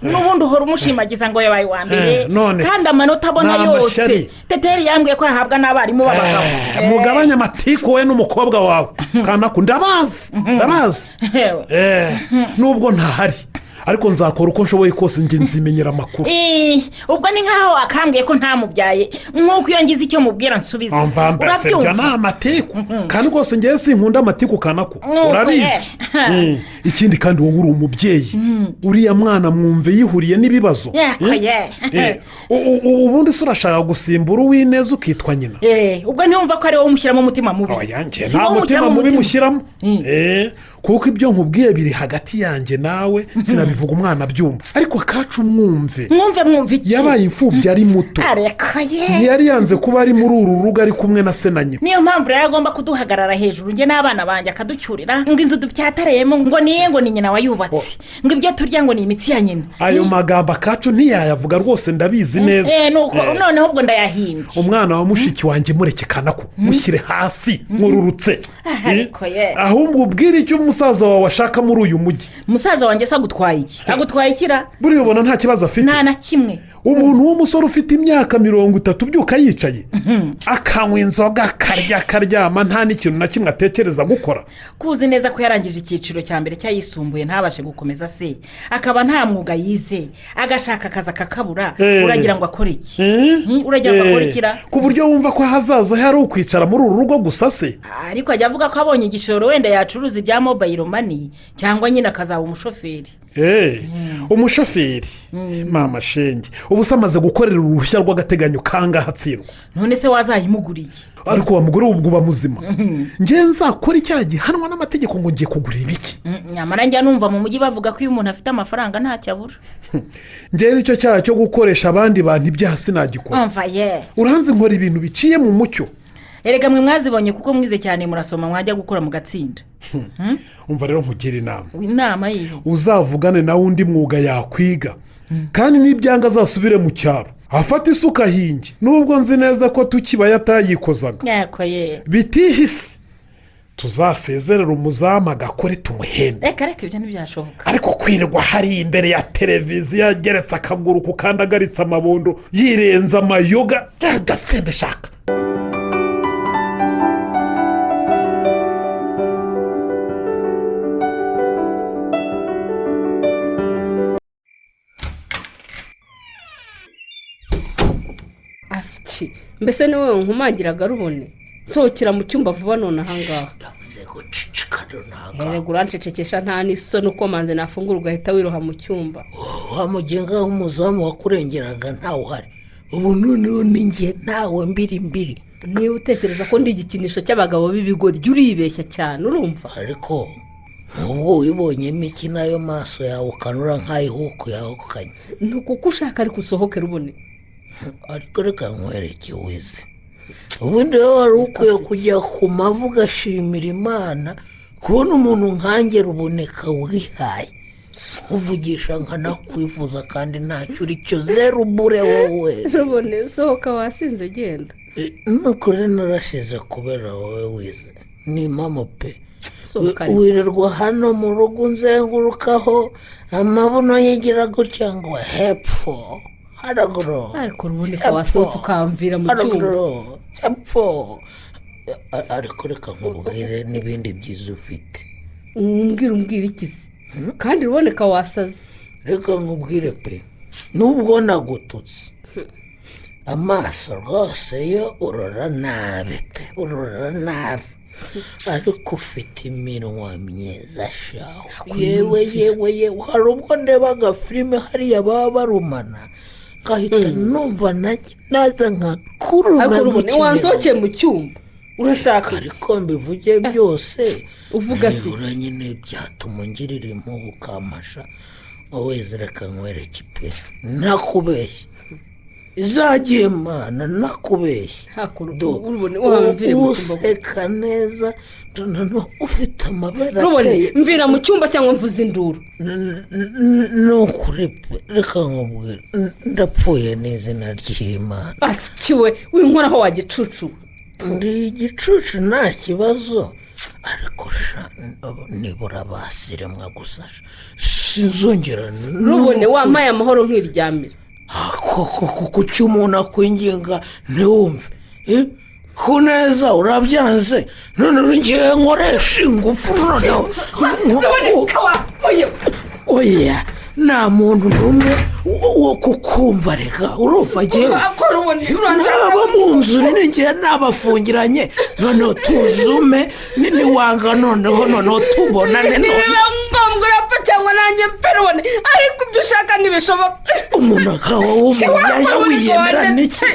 N'ubundi uhora umushimagiza ngo yabaye uwa mbere, None se, kandi amanota abona ni yose amashyari. Teteri yambwiye ko yahabwa n'abarimu b'abagabo. Mugabanye amatiku wowe n'umukobwa wawe Kanaku, ndabazi, ndabazi. Nubwo ntahari, Ariko nzakora uko nshoboye kose njye nzimenyera amakuru. Ubwo ni nkaho akambwiye ko ntamubyaye, nk'uko iyo ngize icyo mubwira nsubiza. Urabyumva? Ni amatiku kandi rwose ngewe sinkunda amatiku kanako, urabizi. Ikindi kandi wowe uri umubyeyi, uriya mwana mwumve yihuriye n'ibibazo. Ubundi se urashaka gusimbura Uwineza ukitwa nyina? Ubwo ntiwumva ko ari wowe umushyiramo umutima mubi? Nta mutima mubi mushyiramo, kuko ibyo nkubwiye biri hagati yanjye nawe, sinabivuga umwana abyumva. Ariko akacu mwumve. Mwumve iki? Yabaye imfubyi ari muto, ntiyari yanze kuba ari muri uru rugo ari kumwe na se na nyina. Niyo mpamvu rero agomba kuduhagarara hejuru njye n'abana banjye, akaducyurira ngo inzu dubyatareyemo ngo niye, ngo ni nyina wayubatse, ngo ibyo turya ngo ni imitsi ya nyina. Ayo magambo akacu ntiyayavuga rwose, ndabizi neza. Noneho ubwo ndayahimbye. Umwana wa mushiki wanjye mureke kanako, mushyire hasi nkururutse. Ahubwo ubwire icyo umusaza wawe ashaka muri uyu mujyi. Musaza wanjye se agutwaye iki? Agutwaye ikira? Buriya ubona nta kibazo afite? Nta na kimwe. Umuntu w'umusore ufite imyaka 30 ubyuka yicaye, akanywa inzoga, akarya, akaryama, nta n'ikintu na kimwe atekereza gukora. Kuzi neza ko yarangije icyiciro cya mbere cy'ayisumbuye ntabashe gukomeza se, akaba nta mwuga yize, agashaka akazi akakabura, uragira ngo akore iki? Uragira ngo akore ikira? Ku buryo wumva ko ahazaza he ari ukwicara muri uru rugo gusa se? Ariko ajya avuga ko abonye igishoro wenda yacuruza ibya mobile money, cyangwa nyine akazaba umushoferi. Umushoferi mama shenge, ubu se amaze gukorera uruhushya rw'agateganyo kangahe atsindwa? None se wazayimuguriye? Ariko wa mugore ubwo uba muzima. Njye nzakora icyaha gihanwa n'amategeko ngo ngiye kugura ibiki? Nyamara njya numva mu mujyi bavuga ko iyo umuntu afite amafaranga ntacyo abura. Njyewe nicyo cyaha cyo gukoresha abandi bantu ibyaha sinagikora. Uranze nkora ibintu biciye mu mucyo. Erega mwe mwazibonye kuko mwize cyane, murasoma mwajya gukora mugatsinda. Umva rero nkugira inama. Inama yihe? Uzavugane nawe undi mwuga yakwiga, kandi n'ibyanga azasubire mu cyaro afate isuka ahinge, nubwo nzi neza ko tukibaye atayikozaga. Bitihise tuzasezerera umuzamu agakore tumuhembe. Reka reka ibyo ntibyashoboka. Ariko kwirirwa hari imbere ya televiziyo ageretse akaguru ku kandi agaritse amabondo yirenza amayoga byagasembe shaka. Asiki mbese ni wowe nkumangiraga rubone? Nsohokera mu cyumba vuba none ahangaha. Ndavuze ko cicika runaka. Erega urancecekesha nta n'isoni, uko manze nafungura ugahita wiroha mu cyumba. Wa mugenga w'umuzamu wakurengeraga ntawe uhari, ubu noneho ni njye nawe mbiri mbiri. Niba utekereza ko ndi igikinisho cy'abagabo b'ibigoryi uribeshya cyane, urumva? Ariko nk'ubwo wibonyemo iki n'ayo maso yawe ukanura nk'ayihuku yahukanye? Ni ukuko ushaka ariko usohoke rubone. Ariko reka nkwereke wize, ubundi wowe wari ukwiye kujya ku mavi ugashimira Imana kubona umuntu nkange ruboneka wihaye, uvugisha nkanakwifuza kandi ntacyo uri cyo, zeru bure wowe. Rubone sohoka wasinze genda. Nukuri narashize kubera wowe wize, ni impamo pe. Wirirwa hano mu rugo unzengurukaho amabuno yigira gutya ngo hepfo haraguru. Ariko ruboneka wasohotse ukamvira mu cyumba. Hepfo. Ariko reka nkubwire n'ibindi byiza ufite. Umbwira iki se? Kandi ruboneka wasaze. Reka nkubwire pe, nubwo nagututse amaso rwose yo urora nabi pe, urora nabi. Ariko ufite iminwa myiza shaho. Yewe yewe yewe, hari ubwo ndeba agafilime hariya baba barumana ngahita numva naza nkakuruma. Wansohokeye mu cyumba urashaka iki? Ariko mbivuge byose uvuga si nibura nyine byatuma ungirira impuhwe ukampasha. Wowe reka nkwereke pe, nakubeshye izagiye Imana, nakubeshye. Useka neza ufite amabere ateye. Mvira mu cyumba cyangwa mvuze induru. Ni ukuri pe, reka nkubwire ndapfuye n'izina ry'Imana. Asikiwe winkoraho wa gicucu. Ndi igicucu nta kibazo, ariko nibura basiremwa gusa sinzongera. Rubone wampaye amahoro nkiryamira. Kuki umuntu akwinginga ntiwumve? Ku neza urabyanze, none ngiye nkoresha ingufu noneho. Oya Nta muntu n'umwe wo kukumva reka urumva ngewe nabo mu nzu nini ngewe nabafungiranye noneho tuzume niwanga noneho tubonane none nibiba ngombwa urapfa cyangwa nanjye mpfe rubone ariko ibyo ushaka ntibishoboka umuntu akaba w'umuyaya wiyemera n'iki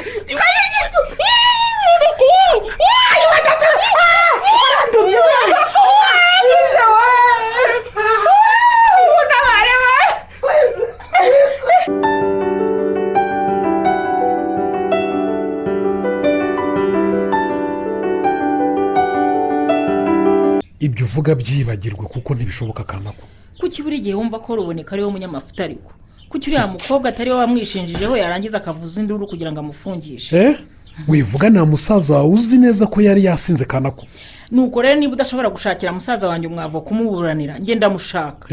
Ibyo uvuga byibagirwe kuko ntibishoboka kanako. Kuki buri gihe wumva ko Ruboneka ariwe munyamafuta? Ariko kuki uriya mukobwa atari we wamwishinjijeho yarangiza akavuza induru kugira ngo amufungishe? Wivuga nta musaza wawe uzi neza ko yari yasinze kanako. Nuko rero niba udashobora gushakira musaza wanjye umwavoka kumuburanira, njye ndamushaka.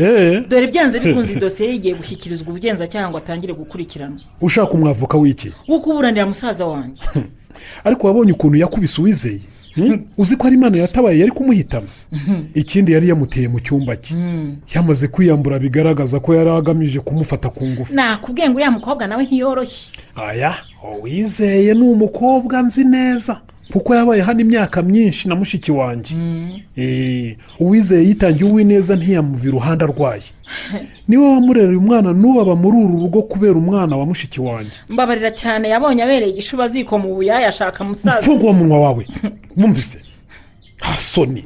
Dore byanze bikunze idosiye ye igiye gushyikirizwa ubugenzacyaha ngo atangire gukurikiranwa. Ushaka umwavoka w'iki? Wo kuburanira musaza wanjye. Ariko wabonye ukuntu yakubise Uwizeye? Uzi ko ari Imana yatabaye yari kumuhitana. Ikindi yari yamuteye mu cyumba cye yamaze kwiyambura, bigaragaza ko yari agamije kumufata ku ngufu. Nakubwiye ngo uriya mukobwa nawe ntiyoroshye. Aya, Uwizeye ni umukobwa nzi neza kuko yabaye hano imyaka myinshi na mushiki wanjye. Uwizeye yitangiye Uwineza ntiyamuva iruhande arwaye. Niwe wamurereye umwana n'ubu aba muri uru rugo kubera umwana wa mushiki wanjye. Mbabarira cyane, yabonye abereye igishuba ziko mu buyaya ashaka musaza. Funga uwo munwa wawe, wumvise? Nta soni.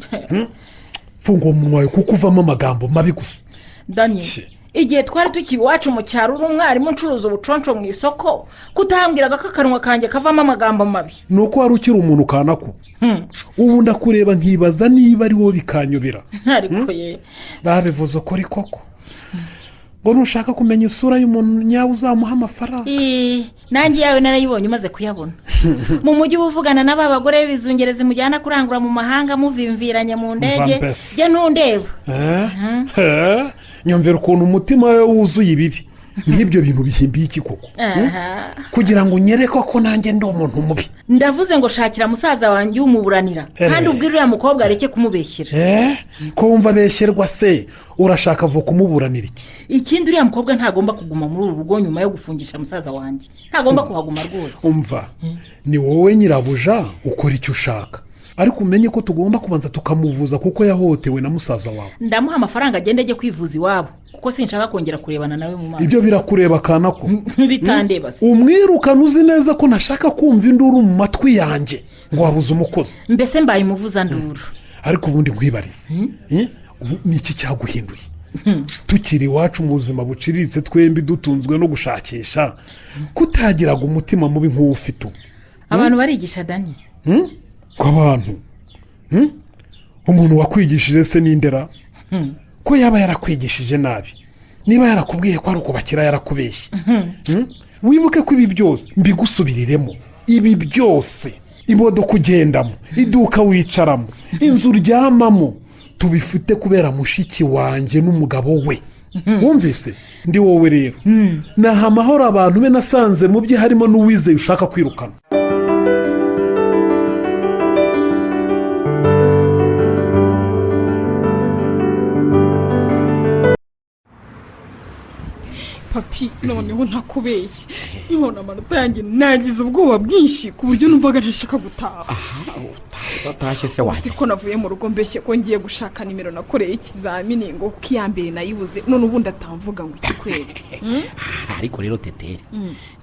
Funga uwo munwa wawe kuko uvamo amagambo mabi gusa. Dani, igihe twari tukiri iwacu mu cyaro uri umwarimu ncuruza ubuconco mu isoko, kutambwiraga ko akanwa kanjye kavamo amagambo mabi? Ni uko wari ukiri umuntu kanako. Ubu ndakureba nkibaza niba ari wowe bikanyobera. Ariko ye. Babivuze ukuri koko ngo nushaka kumenya isura y'umuntu nyawe uzamuha amafaranga. Nanjye yawe narayibonye umaze kuyabona. Mu mujyi uba uvugana n'aba bagore b'ibizungerezi mujyana kurangura mu mahanga muvimviranye mu ndege. Mva mbese. Jya ntundeba. Nyumvira ukuntu umutima we wuzuye ibibi nk'ibyo bintu bihimbiye iki koko? Aha. Kugira ngo unyereke ko nanjye ndi umuntu mubi. Ndavuze ngo shakira musaza wanjye umuburanira kandi ubwire uriya mukobwa areke kumubeshyera. Ko wumva abeshyerwa se, urashaka avo kumuburanira iki? Ikindi, uriya mukobwa ntagomba kuguma muri uru rugo nyuma yo gufungisha musaza wanjye, ntagomba kuhaguma rwose. Umva, ni wowe nyirabuja, ukora icyo ushaka, ariko umenye ko tugomba kubanza tukamuvuza kuko yahohotewe na musaza wawe. Ndamuha amafaranga agende ajye kwivuza iwabo kuko sinshaka kongera kurebana nawe mu maso. Ibyo birakureba kanako. Bitandeba se. Umwirukana uzi neza ko ntashaka kumva induru mu matwi yanjye ngo wabuze umukozi. Mbese mbaye umuvuzanduru. Ariko ubundi nkwibarize, ubu ni iki cyaguhinduye? Tukiri iwacu mu buzima buciriritse twembi dutunzwe no gushakisha, kutagiraga umutima mubi nk'uwo ufite ubu. Abantu barigisha, Dani. Ko abantu? Umuntu wakwigishije se n'indera ko yaba yarakwigishije nabi? Niba yarakubwiye ko ari ukubakira yarakubeshye. Wibuke ko ibi byose mbigusubiriremo, ibi byose, imodoka ugendamo, iduka wicaramo, inzu uryamamo, tubifite kubera mushiki wanjye n'umugabo we. Wumvise? Ndi wowe rero naha amahoro abantu be nasanze mu bye harimo n'Uwizeye ushaka kwirukana. Papi, noneho ntakubeshye, nkibona amanota yanjye nagize ubwoba bwinshi ku buryo numvaga ntashaka gutaha. Udatashye se wanjye? Si ko navuye mu rugo mbeshye ko ngiye gushaka nimero nakoreye ikizamini ngo kuko iya mbere nayibuze, none ubundi atamvuga ngo iki kweri? Ariko rero Teteri,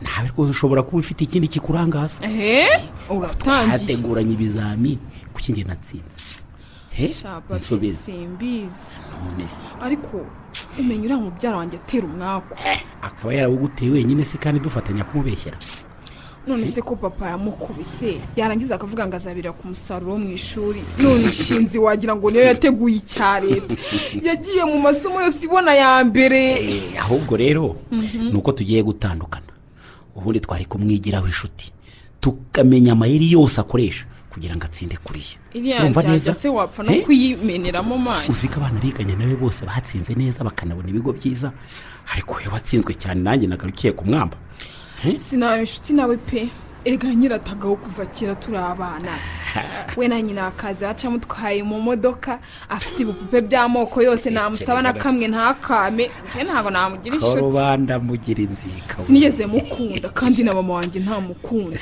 nawe rwose ushobora kuba ufite ikindi kikurangaza. Ehe, uratangiye. Hateguranye ibizami, kuki njye natsinze? He? Sha, papi, Nsubize. simbizi. None se? Ariko umenya uriya mubyara wanjye atera umwaku. Akaba yarawuguteye wenyine se kandi dufatanya kumubeshyera? None se ko papa yamukubise yarangiza akavuga ngo azabira ku musaruro wo mu ishuri, none ishinzi wagira ngo niyo yateguye icya leta, yagiye mu masomo yose ibona ya mbere. Ahubwo rero ni uko tugiye gutandukana, ubundi twari kumwigiraho inshuti tukamenya amayeri yose akoresha kugira ngo atsinde kuriya. Iriya Urumva njyajya neza? se wapfa no kuyimeneramo amazi. Uzi ko abana biganye nawe bose batsinze neza bakanabona ibigo byiza, ariko we watsinzwe cyane, nanjye nagarukiye ku mwamba. Sinaba inshuti nawe pe, erega nyiratagaho kuva kera turi abana. We na nyina akaza aca amutwaye mu modoka afite ibipupe by'amoko yose, namusaba na kamwe ntakame. Njye ntabwo namugira inshuti. Korobanda mugira inzika we. Sinigeze mukunda, kandi na mama wanjye ntamukunda.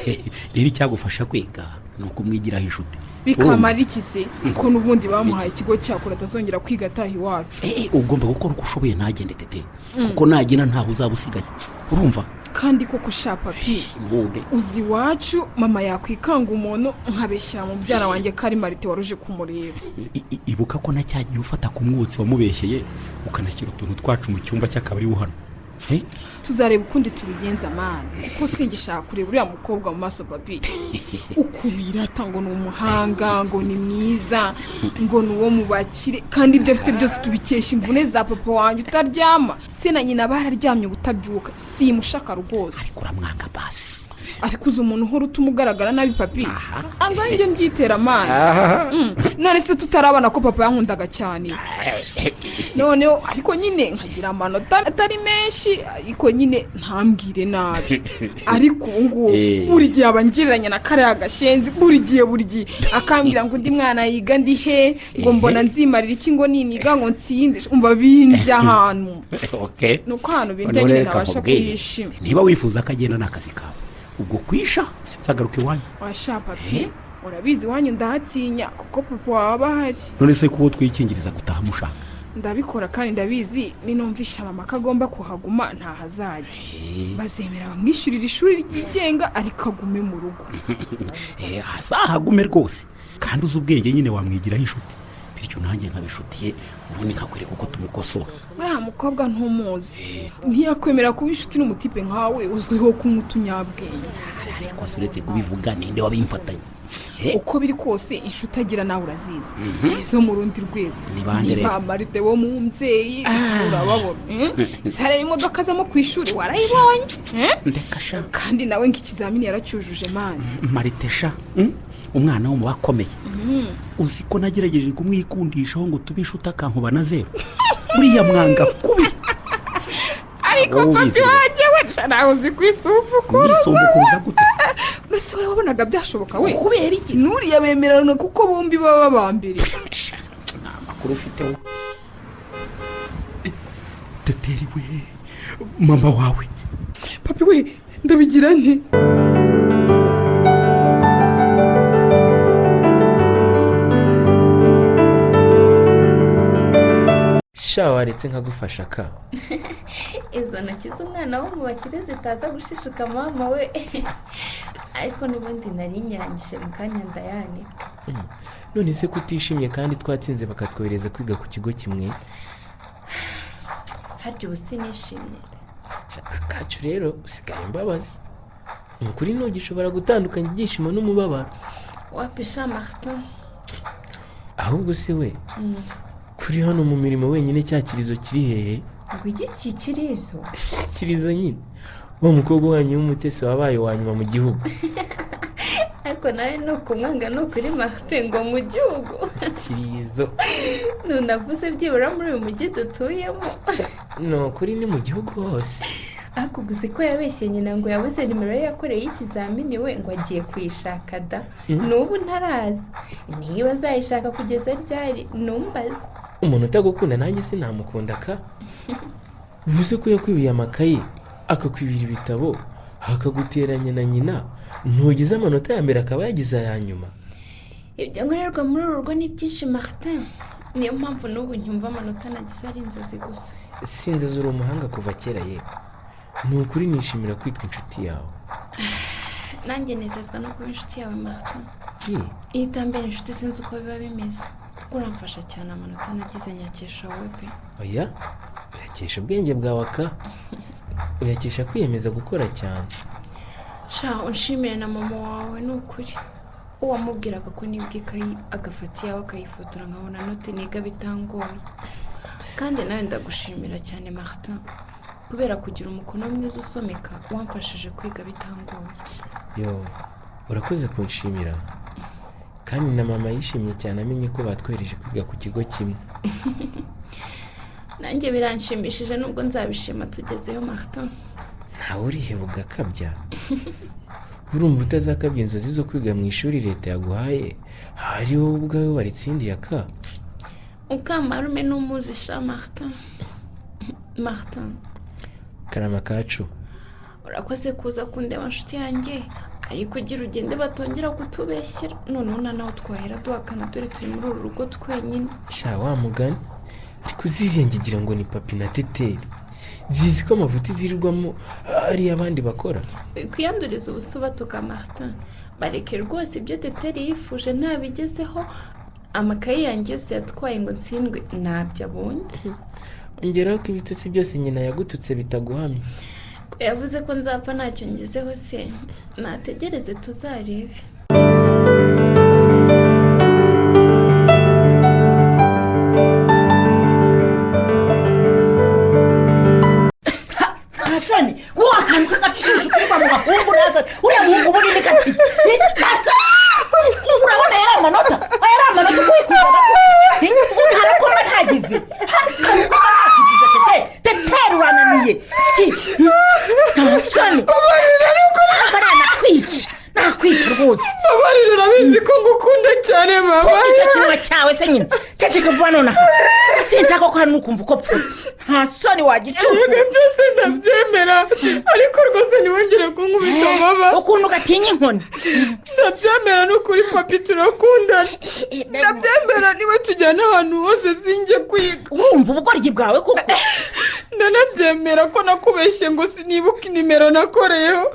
Rero icyagufasha kwiga ni ukumwigiraho inshuti. Bikamara iki se, ko n'ubundi bamuhaye ikigo cyakora atazongera kwiga ataha iwacu? Ugomba gukora uko ushoboye ntagende tete, kuko nagenda ntaho uzaba usigaye, urumva? Kandi koko sha papi, None uzi iwacu mama yakwikanga umuntu nkabeshyira mubyara wanjye ko ari Marite waruje kumureba. Ibuka ko na cya gihe ufata ku mwotsi wamubeshyeye ukanashyira utuntu twacu mu cyumba cy'akabari hano. Tuzareba ukundi tubigenza mani, kuko singishaka kureba uriya mukobwa mu maso papi. Ukuntu yirata ngo ni umuhanga, ngo ni mwiza, ngo ni uwo mu bakire, kandi ibyo afite byose tubikesha imvune za papa wanjye utaryama. Se na nyina bararyamye ubutabyuka. Simushaka rwose. Ariko uramwanga basi. Ariko uzi umuntu uhora utuma ugaragara nabi papi, angahe njye mbyitera mani. None se tutarabona ko papa yankundaga cyane, noneho ariko nyine nkagira amanota atari menshi, ariko nyine ntambwire nabi. Ariko ubu ngubu buri gihe aba ngereranya na kariya gashenzi, buri gihe buri gihe akambwira ngo undi mwana yiga ndi he, ngo mbona nzimarira iki, ngo niniga ngo nsinde. Umva bindya ahantu. Okay. Ni uko ahantu bindya Noneho nyine reka ntabasha nkubwire. kuyishima. Niba wifuza ko agenda ni akazi kawe, ubwo kwisha sinzagaruka iwanyu. Washa papi, urabizi iwanyu ndahatinya kuko papa waba ahari. None se kuba twikingiriza gutaha mushaka? Ndabikora kandi ndabizi, ninumvisha mama ko agomba kuhaguma ntahazajya, bazemera bamwishyurira ishuri ryigenga ariko agume mu rugo. Azahagume rwose, kandi uzi ubwenge nyine wamwigiraho inshuti, bityo nanjye nkabishutiye ubundi nkakwereka uko tumukosora. Uriya mukobwa ntumuzi, ntiyakwemera kuba inshuti n'umutipe nkawe uzwiho kunywa utunyabwenge. Ariko se uretse kubivuga ninde wabimfatanye? Uko biri kose inshuti agira nawe urazizi, izo mu rundi rwego. Ni bande rero? Ba Marite wo mu mbyeyi urababona. Sareba imodoka azamo ku ishuri warayibonye? Ndeka sha. Kandi nawe ng'ikizamini yaracyujuje mani. Marite sha, umwana wo mu bakomeye. Uzi ko nagerageje kumwikundishaho ngo tube inshuti akankuba na zeru? Buriya mwanga kubi. Ariko Wowe papi ubizi rwose. wanjye we sha, nawe uzi kwisumbukuruza. Mwisumbukuruza gute se? Mbese wowe wabonaga byashoboka we? Kubera iki? Nuriya bemerana kuko bombi baba ba mbere. Nta makuru ufite wowe. Teteri we, mama wawe. Papi we, ndabigira nte? Sha, waretse nkagufasha ka. Izo ntoki z'umwana wo mu bakire zitaza gushishuka mama we. Ariko n'ubundi nari nyirangije mu kanya ndayanika. None se kutishimye kandi twatsinze bakatwohereza kwiga ku kigo kimwe? Harya ubu sinishimye? Sha, akacu rero usigaye imbabazi, ni ukuri ntugishobora gutandukanya ibyishimo n'umubabaro. Wapisha Martin. Ahubwo se we, kuri hano mu mirimo wenyine, cya kirizo kiri hehe? Ngo igiki kirizo? Kirizo nyine, wa mukobwa wanyu w'umutesi wabaye uwa nyuma mu gihugu. Ariko nawe ni ukumwanga ni ukuri Martin, ngo mu gihugu? Kirizo. Ntunavuze byibura muri uyu mujyi dutuyemo. Ni ukuri ni mu gihugu hose. Ariko uzi ko yabeshye nyina ngo yabuze nimero ye yakoreye ikizamini we, ngo agiye kuyishaka da? N'ubu ntaraza, niba azayishaka kugeza ryari numbaze. Umuntu utagukunda nanjye sinamukunda ka. Uvuze ko yakwibiye amakayi, akakwibira ibitabo, akaguteranya na nyina, ntugize amanota ya mbere akaba yagize aya nyuma. Ibyo nkorerwa muri uru rugo ni byinshi Martin, niyo mpamvu n'ubu nyumva amanota nagize ari inzozi gusa. Sinzi, uri umuhanga kuva kera yewe, ni ukuri nishimira kwitwa inshuti yawe. Nanjye nezezwa no kuba inshuti yawe Martin. Ye. Iyo utambera inshuti sinzi uko biba bimeze, kuko uramfasha cyane. Amanota nagize nyakesha wowe pe. Oya, uyakesha ubwenge bwawe aka, uyakesha kwiyemeza gukora cyane. Sha, unshimire na mama wawe ni ukuri, uwamubwiraga ko nibwa ikayi agafata iyawe akayifotora nkabona note niga bitangoye. Kandi nawe ndagushimira cyane Martin, kubera kugira umukono mwiza usomeka, wamfashije kwiga bitangoye. Yo, urakoze kunshimira, kandi na mama yishimye cyane amenye ko batwohereje kwiga ku kigo kimwe. Nanjye biranshimishije, nubwo nzabishima tugezeyo Martin. Ntawe uriheba ugakabya. Urumva utazakabya inzozi zo kwiga mu ishuri leta yaguhaye, hari wowe ubwawe waritsindiye aka? Ukamarume n'umuzi sha Martin. Martin. Karama kacu. Urakoze kuza kundeba nshuti yanjye, ariko ugira ugende batongera kutubeshyera. Noneho na nawe twahera duhakana, dore turi muri uru rugo twenyine. Sha wa mugani, ariko uzirengegira ngo ni papi na teteri. Zizi ko amavuta izirirwamo ari abandi bakora. Kwiyanduriza ubusubatuka Martin, bareke rwose ibyo teteri yifuje ntabigezeho. Amakaye yanjye yose yatwaye ngo ntsindwe ntabyo abonye. Ongeraho ko ibitutsi byose nyina yagututse bitaguhamye. Ko yavuze ko nzapfa ntacyo ngezeho se, nategereze tuzarebe. Ntasoni wowe akantu k'agacucu kuva mu bahungu, ntasoni uriya muhungu ubundi ni gatike. Urabona yari amanota, yari amanota ukuyikunda ubundi harakoma ntagize ntakigize. Tete teteri urananiye si ntasoni nakwica nakwica rwose. Babarira, urabizi ko ngukunda cyane mama. Icyo kinwa cyawe se nyine ceceka vuba nonaha, sinshaka ko hano ukumva uko pfu. Nta soni wagicucu. Ibyo byose ndabyemera, ariko rwose ntiwongere kunkubita mama. Ukuntu gatinya inkoni. Ndabyemera n'ukuri papi turakundana. Ndabyemera niwe tujyana ahantu hose sinjye kwiga. Wumva ubugoryi bwawe koko. Ndanabyemera ko nakubeshye ngo sinibuke inimero nakoreyeho.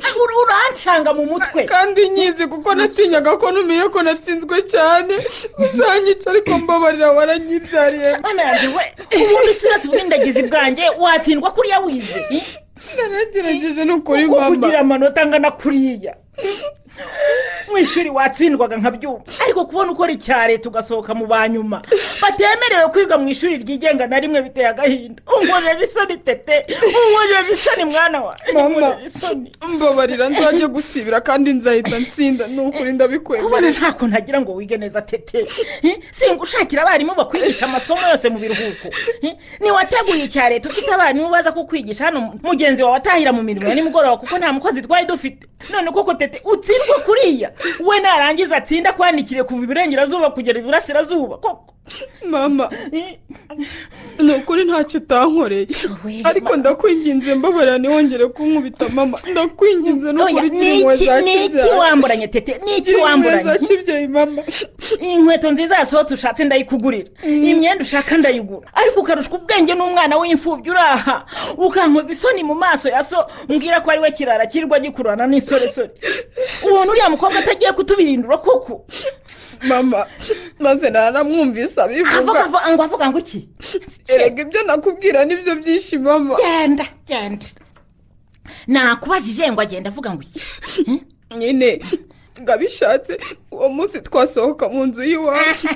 Urancanga mu mutwe. Kandi nyizi kuko natinyaga ko numiye ko natsinzwe cyane. Uzanyica ariko mbabarira waranyibyariye. Mwana yanjye we, ubundi sirasi bw'indagizi bwanjye watsindwa kuriya wize. Naragerageje n'ukuri mama. Kugira amanota angana kuriya mu ishuri watsindwaga nkabyumva, ariko kubona ukora icya leta ugasohoka mu banyuma batemerewe kwiga mu ishuri ryigenga na rimwe biteye agahinda. Unkorera isoni tete, unkorera isoni mwana wa mama. Mbabarira nzajya gusibira kandi nzahita nsinda n'ukuri ndabikwemerera. Kubona nta kuntu agira ngo wige neza tete, singushakira abarimu bakwigisha amasomo yose mu biruhuko. Niwateguye icya leta ufite abarimu baza kukwigisha hano, mugenzi wawe atahira mu mirimo ya nimugoroba kuko nta mukozi twari dufite. None koko tete utsindwe kuriya, we narangiza atsinda kwandikire kuva iburengerazuba kugera iburasirazuba koko. Mama ni ukuri ntacyo utankoreye, ariko ndakwinginze mbabarira ntiwongere kunkubita mama. Ndakwinginze n'ukuri gira impuhwe za kibyeyi. Niki wamburanye tete, niki wamburanye kibyeyi mama? Inkweto nziza yasohotse ushatse ndayikugurira, imyenda ushaka ndayigura, ariko ukarushwa ubwenge n'umwana w'imfubyi uraha ukankoza isoni mu maso ya so mbwira ko ari we kirara kirirwa gikurana n'isoresore. Ubona uriya mukobwa atagiye kutubirindura koko. Mama maze naramwumvise abivuga. Ngo avuga ngo iki? Erega ibyo nakubwira nibyo byinshi mama. Genda genda, nakubajije ngo agenda avuga ngo iki? Nyine ngo abishatse uwo munsi twasohoka mu nzu y'iwacu,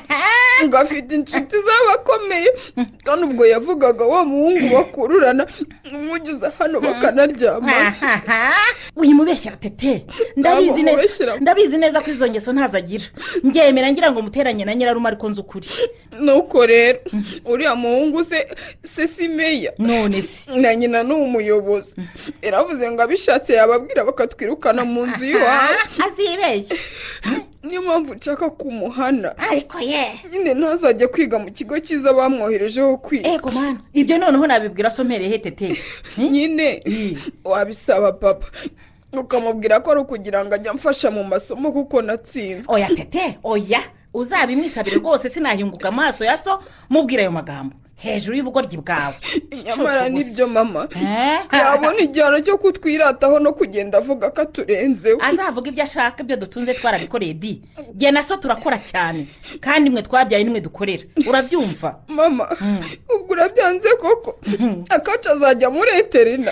ngo afite inshuti z'abakomeye, kandi ubwo yavugaga wa muhungu bakururana umugeze hano bakanaryama. Uyimubeshyira tete, ndabizi neza, ndabizi neza ko izo ngeso ntazagira. Ngemera ngira ngo muteranye na nyirarume ariko nzi ukuri. Nuko rero uriya muhungu se si meya none se na nyina ni umuyobozi, yaravuze ngo abishatse yababwira bakatwirukana mu nzu y'iwacu. Azibeshye. Niyo mpamvu nshaka kumuhana. Ariko ye nyine ntazajya kwiga mu kigo cyiza bamwoherejeho kwiga. Ego mwana, ibyo noneho nabibwira so mpereye tete. Nyine wabisaba papa ukamubwira ko ari ukugira ngo ajye amfasha mu masomo kuko natsinzwe. Oya tete, oya uzabimwisabire rwose, sinahunguka amaso ya so mubwira ayo magambo hejuru y'ubugoryi bwawe. Nyamara nibyo mama, yabona igihano cyo kutwirataho no kugenda avuga ko aturenzeho. Azavuga ibyo ashaka, ibyo dutunze twarabikoreye di. Jye na so turakora cyane kandi mwe twabyaye nimwe dukorera, urabyumva mama? Ubwo urabyanze koko? Akacu azajya muri eterina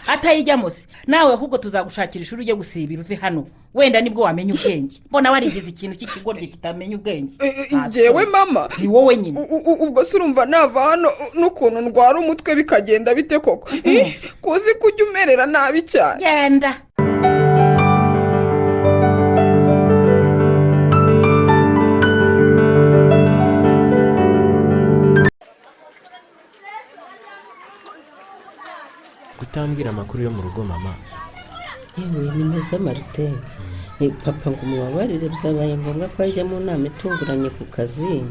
atayijyamo se nawe, ahubwo tuzagushakira ishuri ujye gusibira uve hano, wenda nibwo wamenya ubwenge. Mbona warigize ikintu cy'ikigoryi kitamenya ubwenge. Njyewe mama? Ni wowe nyine. Ubwo se urumva nava hano n'ukuntu ndwara umutwe bikagenda bite koko? Kuzi ko ujya umerera nabi cyane. Genda. Kutambwira amakuru yo mu rugo mama, Yewe ni meza Marite. Ni papa ngo umubabarire, byabaye ngombwa ko ajya mu nama itunguranye ku kazi.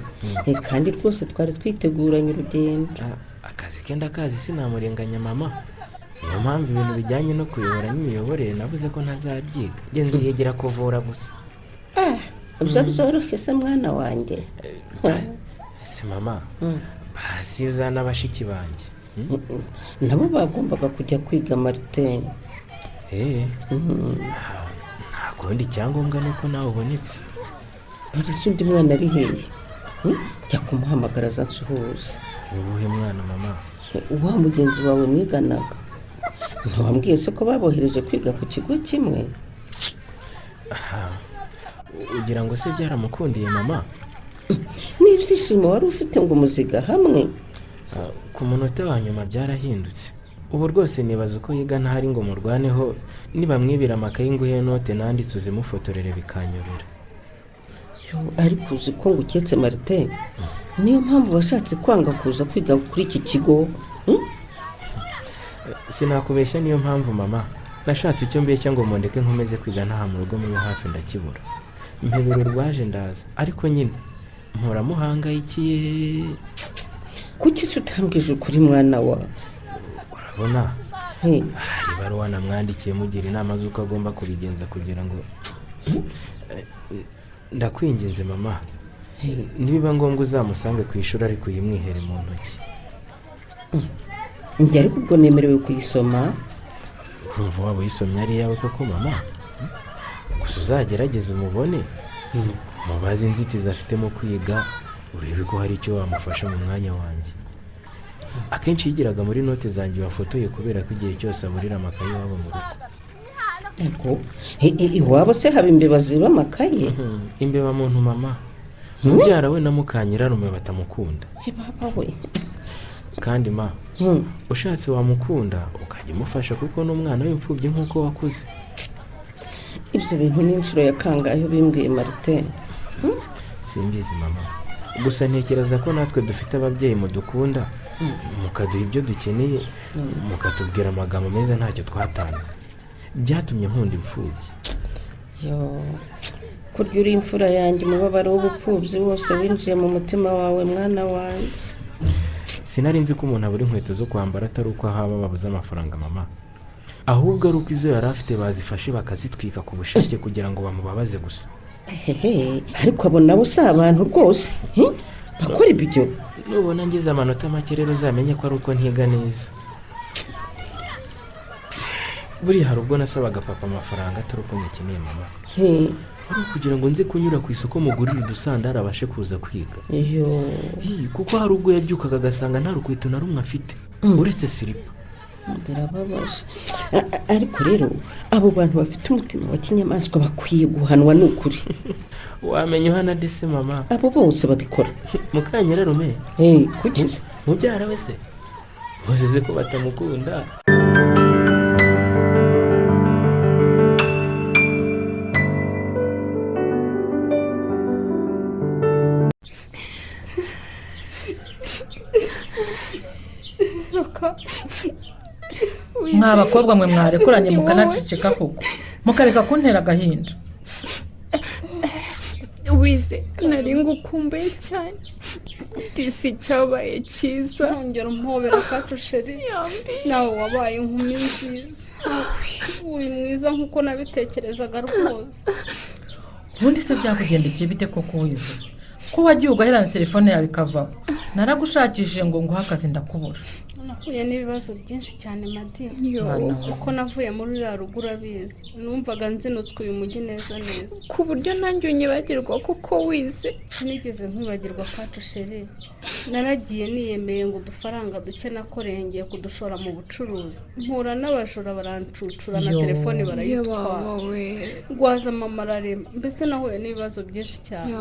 Kandi rwose twari twiteguranye urugendo. Akazi kenda kazi sinamurenganya mama. Niyo mpamvu ibintu bijyanye no kuyobora n'imiyoborere navuze ko ntazabyiga. Njye nziyegera kuvura gusa. Ibyo byoroshye se mwana wanjye? Ese mama, basi uzana bashiki banjye. Nabo bagombaga kujya kwiga Marite. Nta kundi, icyangombwa ni uko nawe ubonetse. None undi mwana ari hehe? Jya kumuhamagara aza nsuhuze. Uwuhe mwana mama? Wa mugenzi wawe mwiganaga. Ntiwambwiye se ko babohereje kwiga ku kigo kimwe? Ugira ngo se byaramukundiye mama? N'ibyishimo wari ufite ngo umuziga hamwe. Ku munota wa nyuma byarahindutse. Ubu rwose nibaza uko yiga ntahari ngo murwaneho, nibamwibira amakayi nguhe note nanditse uzimufotorere bikanyobera. Ariko uzi ko nguketse Marite, niyo mpamvu washatse kwanga kuza kwiga kuri iki kigo? Sinakubeshya, niyo mpamvu mama. Nashatse icyo mbeshya ngo mundeke nkomeze kwiga ntaha mu rugo muri hafi ndakibura. Mpebero rwaje ndaza, ariko nyine mpora muhangayikiye. Kuki se utambwije ukuri mwana wa? Urabona hari ibaruwa namwandikiye mugira inama z'uko agomba kubigenza kugira ngo. Ndakwinginze mama, nibiba ngombwa uzamusange ku ishuri ariko uyimwihere mu ntoki. Njye ariko ubwo nemerewe kuyisoma? Urumva waba uyisomye ari iyawe koko mama? Gusa uzagerageze umubone, mubaze inzitizi afite mu kwiga, urebe ko hari icyo wamufasha mu mwanya wanjye. Akenshi yigiraga muri note zanjye wafotoye kubera ko igihe cyose aburira amakayi iwabo mu rugo. Ego, iwabo se haba imbeba ziba amakaye? Imbeba muntu mama. Mubyara we na mukanyirarume batamukunda. Baba we. Kandi ma, ushatse wamukunda ukajya umufasha kuko n'umwana w'imfubyi nk'uko wakuze. Ibyo bintu ni inshuro ya kangahe bimbwiye Marite? Simbizi mama. Gusa ntekereza ko natwe dufite ababyeyi mudukunda, mukaduha ibyo dukeneye, mukatubwira amagambo meza ntacyo twatanze. Byatumye nkunda imfubyi. Yo, kurya uri imfura yanjye, umubabaro w'ubupfubyi wose winjiye mu mutima wawe mwana wanjye. Sinari nzi ko umuntu abura inkweto zo kwambara atari uko ahaba babuze amafaranga mama, ahubwo ari uko izo yari afite bazifashe bakazitwika ku bushake kugira ngo bamubabaze gusa. Hehe, ariko abo nabo si abantu rwose bakora ibyo. Nubona ngize amanota make rero uzamenye ko ari uko ntiga neza. Buriya hari ubwo nasabaga papa amafaranga atari uko nyakeneye mama, ari ukugira ngo nze kunyura ku isoko mugurire udusandari abashe kuza kwiga. Kuko hari ubwo yabyukaga agasanga nta rukweto na rumwe afite uretse silipa. Birababaje. Ariko rero abo bantu bafite umutima wa kinyamaswa bakwiye guhanwa n'ukuri. Wamenya uhana dese mama? Abo bose babikora. Mukanyirarume? Kuki se? Mubyara we se bose ko batamukunda. Mwa bakobwa mwe mwarekuranye mukanaceceka koko, mukareka kuntera agahinda. Wize nari ngukumbuye cyane, disi cyabaye cyiza. Ntongera umpobera kacu sheri, nawe wabaye inkumi nziza, uri mwiza nkuko nabitekerezaga rwose. Ubundi se byakugendekeye bite koko Wize? Ko wagiye ugaherana telefone yawe ikavaho? Naragushakishije ngo nguhe akazi ndakubura. Nahuye n'ibibazo byinshi cyane Madi, kuko navuye muri uriya rugo urabizi, numvaga nzinutswe uyu mujyi neza neza, ku buryo nanjye unyibagirwa kuko Wize. Sinigeze nkwibagirwa kacu sheri, naragiye niyemeye ngo udufaranga duke nakoreye ngiye kudushora mu bucuruzi, mpura n'abajura barancucura na telefone barayitwara, rwaza mama ararema, mbese nahuye n'ibibazo byinshi cyane.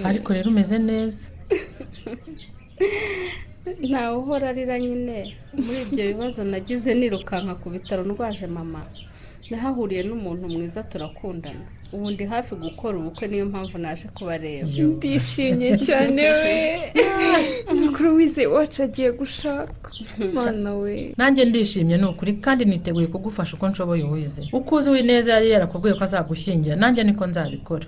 Ariko rero umeze neza. Ntawe uhora arira nyine. Muri ibyo bibazo nagize nirukanka ku bitaro ndwaje mama, nahahuriye n'umuntu mwiza turakundana. Ubu ndi hafi gukora ubukwe, niyo mpamvu naje kubareba. Ndishimye cyane we, mukuru wize wacu agiye gushaka, mwana we. Nanjye ndishimye ni ukuri, kandi niteguye kugufasha uko nshoboye. Uwize uko uzi Uwineza yari yarakubwiye ko azagushyingira, nanjye niko nzabikora.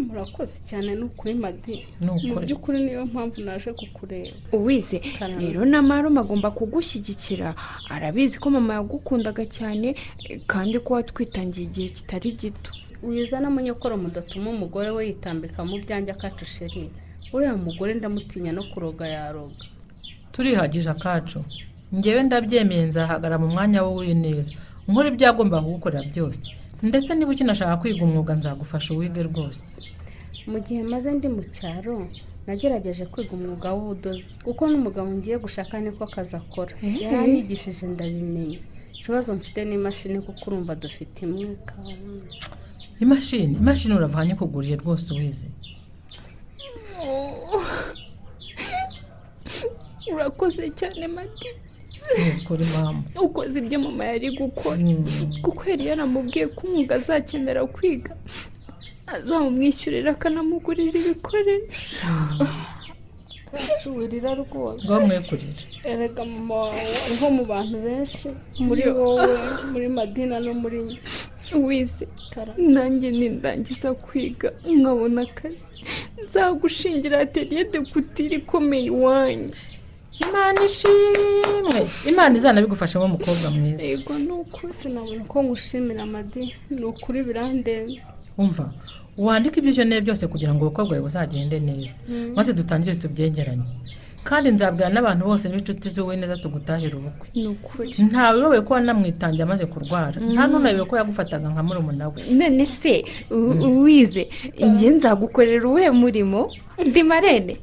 Murakoze cyane ni ukuri, Madi. Ni ukuri. Mu by'ukuri niyo mpamvu naje kukureba. Uwize rero na marume agomba kugushyigikira, arabizi ko mama yagukundaga cyane kandi ko watwitangiye igihe kitari gito. Wizana munyokoro mudatuma umugore we yitambika mu byanjye akacu sheri. Uriya mugore ndamutinya, no kuroga yaroga. Turihagije akacu, ngewe ndabyemeye, nzahagara mu mwanya w'Uwineza nkora ibyo agomba kugukorera byose, ndetse niba ukinashaka kwiga umwuga nzagufasha uwige rwose. Mu gihe maze ndi mu cyaro nagerageje kwiga umwuga w'ubudozi, kuko n'umugabo ngiye gushaka niko akazi akora. Yaranyigishije ndabimenya. Ikibazo mfite ni imashini, kuko urumva dufite imwe. Imashini uravanye kuguriye rwose uwize. Urakoze cyane Mati. Ukuri mama. Ukoze ibyo mama yari gukora, kuko yari yaramubwiye ko umwuga azakenera kwiga azamumwishyurira akanamugurira ibikoresho. Wirira rwose. Rwamwe kurira. Erega mama wawe ariho mu bantu benshi, muri wowe, muri Madina no muri njye. Wize nanjye nindangiza kwiga nkabona akazi nzagushingira atelier de couture ikomeye iwanyu. Imana ishimwe, Imana izanabigufashemo umukobwa mwiza. Yego ni ukuri. Sinabona uko ngushimira Madi, ni ukuri birandenze. Umva, wandike ibyo ukeneye byose kugira ngo ubukwe bwawe buzagende neza, maze dutangire tubyegeranye, kandi nzabwira n'abantu bose n'inshuti z'Uwineza tugutahira ubukwe. Ni ukuri. Ntawe uyobewe ko wanamwitangiye amaze kurwara, nta n'unayobewe ko yagufataga nka murumuna we. None se Uwize, njye nzagukorera uwuhe murimo? Ndi marene.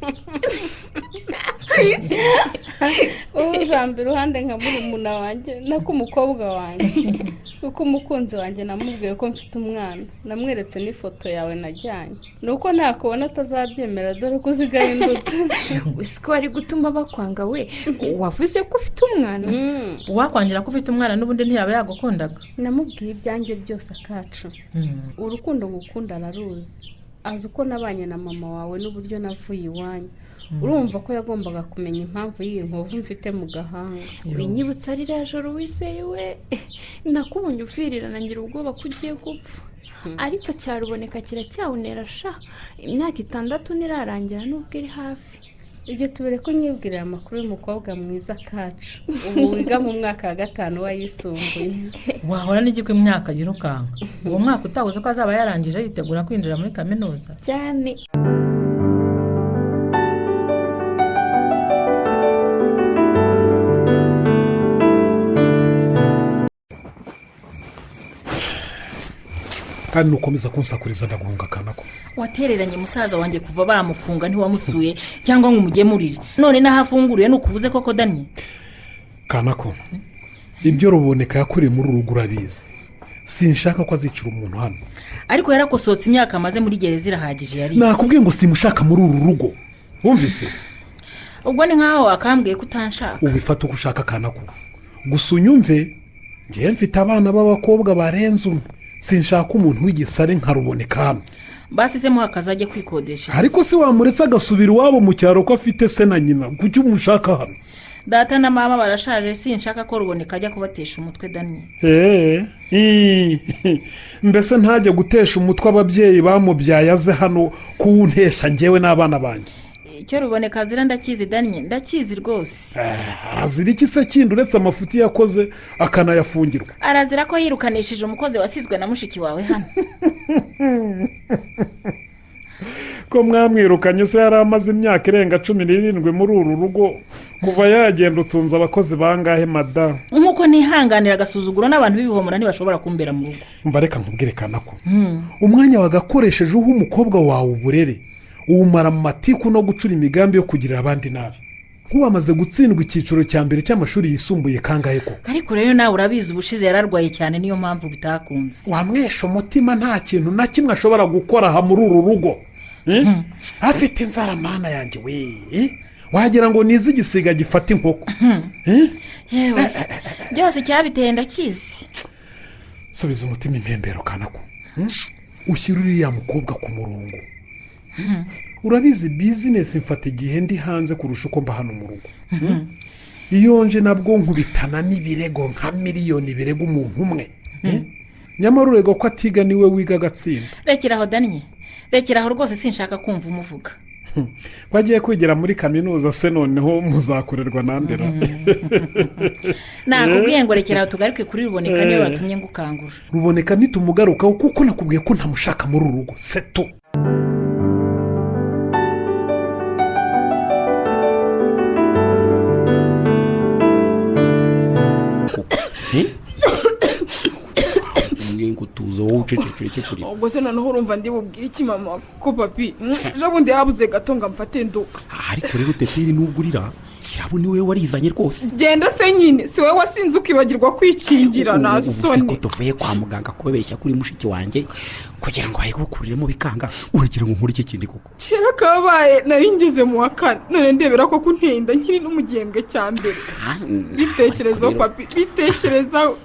Uzamba iruhande nka murumuna wanjye, nako umukobwa wanjye, kuko umukunzi wanjye namubwiye ko mfite umwana, namweretse n'ifoto yawe najyanye, nuko nakubona atazabyemera dore ko usigaye imbuto. Usiko wari gutuma bakwanga we, wavuze ko ufite umwana. Uwakwangira ko ufite umwana n'ubundi ntiyaba yagukundaga. Namubwiye ibyanjye byose akacu. Urukundo ngukunda araruzi, azi uko nabanye na mama wawe n'uburyo navuye iwanyu. Urumva ko yagombaga kumenya impamvu y'iyi nkovu mfite mu gahanga. Winyibutsa ririya joro wizeye we, nakubonye uvirirana ngira ubwoba ko ugiye gupfa, ariko cyaruboneka kiracyawunera sha. Imyaka 6 ntirarangira nubwo iri hafi. Ibyo tubere ko nyibwirira amakuru y'umukobwa mwiza kacu ubu wiga mu mwaka wa 5 wayisumbuye. Wahora n'iki ko imyaka yirukanka, uwo mwaka utabuze ko azaba yarangije yitegura kwinjira muri kaminuza cyane. Kandi nukomeza kunsakuriza ndaguhunga kanako. Watereranye musaza wanjye kuva bamufunga ntiwamusuye cyangwa ngo umugemurire, none naho afunguriye nukuvuze koko Dani. Kanako, ibyo Ruboneka yakoreye muri uru rugo urabizi, sinshaka ko azicira umuntu hano. Ariko yarakosotse, imyaka amaze muri gereza irahagije yari. Nakubwiye ngo simushaka muri uru rugo, wumvise? Ubwo ni nkaho wakambwiye ko utanshaka. Ubifata uko ushaka Kanako, gusa unyumve, ngewe mfite abana b'abakobwa barenze umwe, sinshaka umuntu w'igisare nka Ruboneka hano. Basizemo akazajya kwikodesha. Ariko se wamuretse agasubira iwabo mu cyaro ko afite se na nyina, kuki umushaka hano? Data na mama barashaje, sinshaka ko Ruboneka ajya kubatesha umutwe Dani. Mbese ntajya gutesha umutwe ababyeyi bamubyaye aze hano kuwuntesha ngewe n'abana banjye. Icyo Ruboneka azira ndakizi Dani, ndakizi rwose. Arazira iki se kindi uretse amafuti yakoze akanayafungirwa? Arazira ko yirukanishije umukozi wasizwe na mushiki wawe hano. Ko mwamwirukanye se yari amaze imyaka irenga 17 muri uru rugo, kuva yagenda utunze abakozi bangahe madamu? Nk'uko ntihanganira agasuzuguro n'abantu b'ibihomora ntibashobora kumbera mu rugo. Umva reka nkubwire Kanako, umwanya wagakoresheje uha umukobwa wawe uburere uwumara mu matiku no gucura imigambi yo kugirira abandi nabi. Nk'uwamaze gutsindwa icyiciro cya mbere cy'amashuri yisumbuye kangahe ko? Ariko rero nawe urabizi ubushize yararwaye cyane, niyo mpamvu bitakunze. Wamwesha umutima, nta kintu na kimwe ashobora gukora aha muri uru rugo. Afite inzara mana yanjye we, wagira ngo nize igisiga gifata inkoko. Yewe byose cyabiteye ndakizi. Subiza umutima impembero Kanako. Ushyira uriya mukobwa ku murongo. Urabizi bizinesi mfata igihe ndi hanze kurusha uko mba hano mu rugo. Iyo nje nabwo nkubitana n'ibirego nka miliyoni birega umuntu umwe. Nyamara urego ko atiga niwe wiga agatsinda. Rekeraho Daniye, rekeraho rwose, sinshaka kumva umuvuga. Ko agiye kwigira muri kaminuza se, noneho muzakorerwa nandera? Nakubwiye ngo rekeraho, tugaruke kuri Ruboneka, niwe watumye ngukangura. Ruboneka ntitumugarukaho kuko nakubwiye ko ntamushaka muri uru rugo, seto. Ngo tuze wowe ucecekere icyo kurira. Ubwo se noneho urumva ndi bubwire iki mama ko papi ejo bundi habuze gato ngo amfate nduka? Ariko rero Teteri, nubwo urira, irabo ni wowe warizanye rwose. Genda se nyine, si wowe wasinze ukibagirwa kwikingira, nta Ubu se soni. ko tuvuye kwa muganga kubabeshya kuri mushiki wanjye kugira ngo bayigukuriremo bikanga, uragira ngo nkore iki kindi koko? Kera kabaye nari ngeze mu wa kane, none ndebera ko kunteye inda nkiri no mu gihembwe cya mbere. Bitekerezaho papi, bitekerezaho.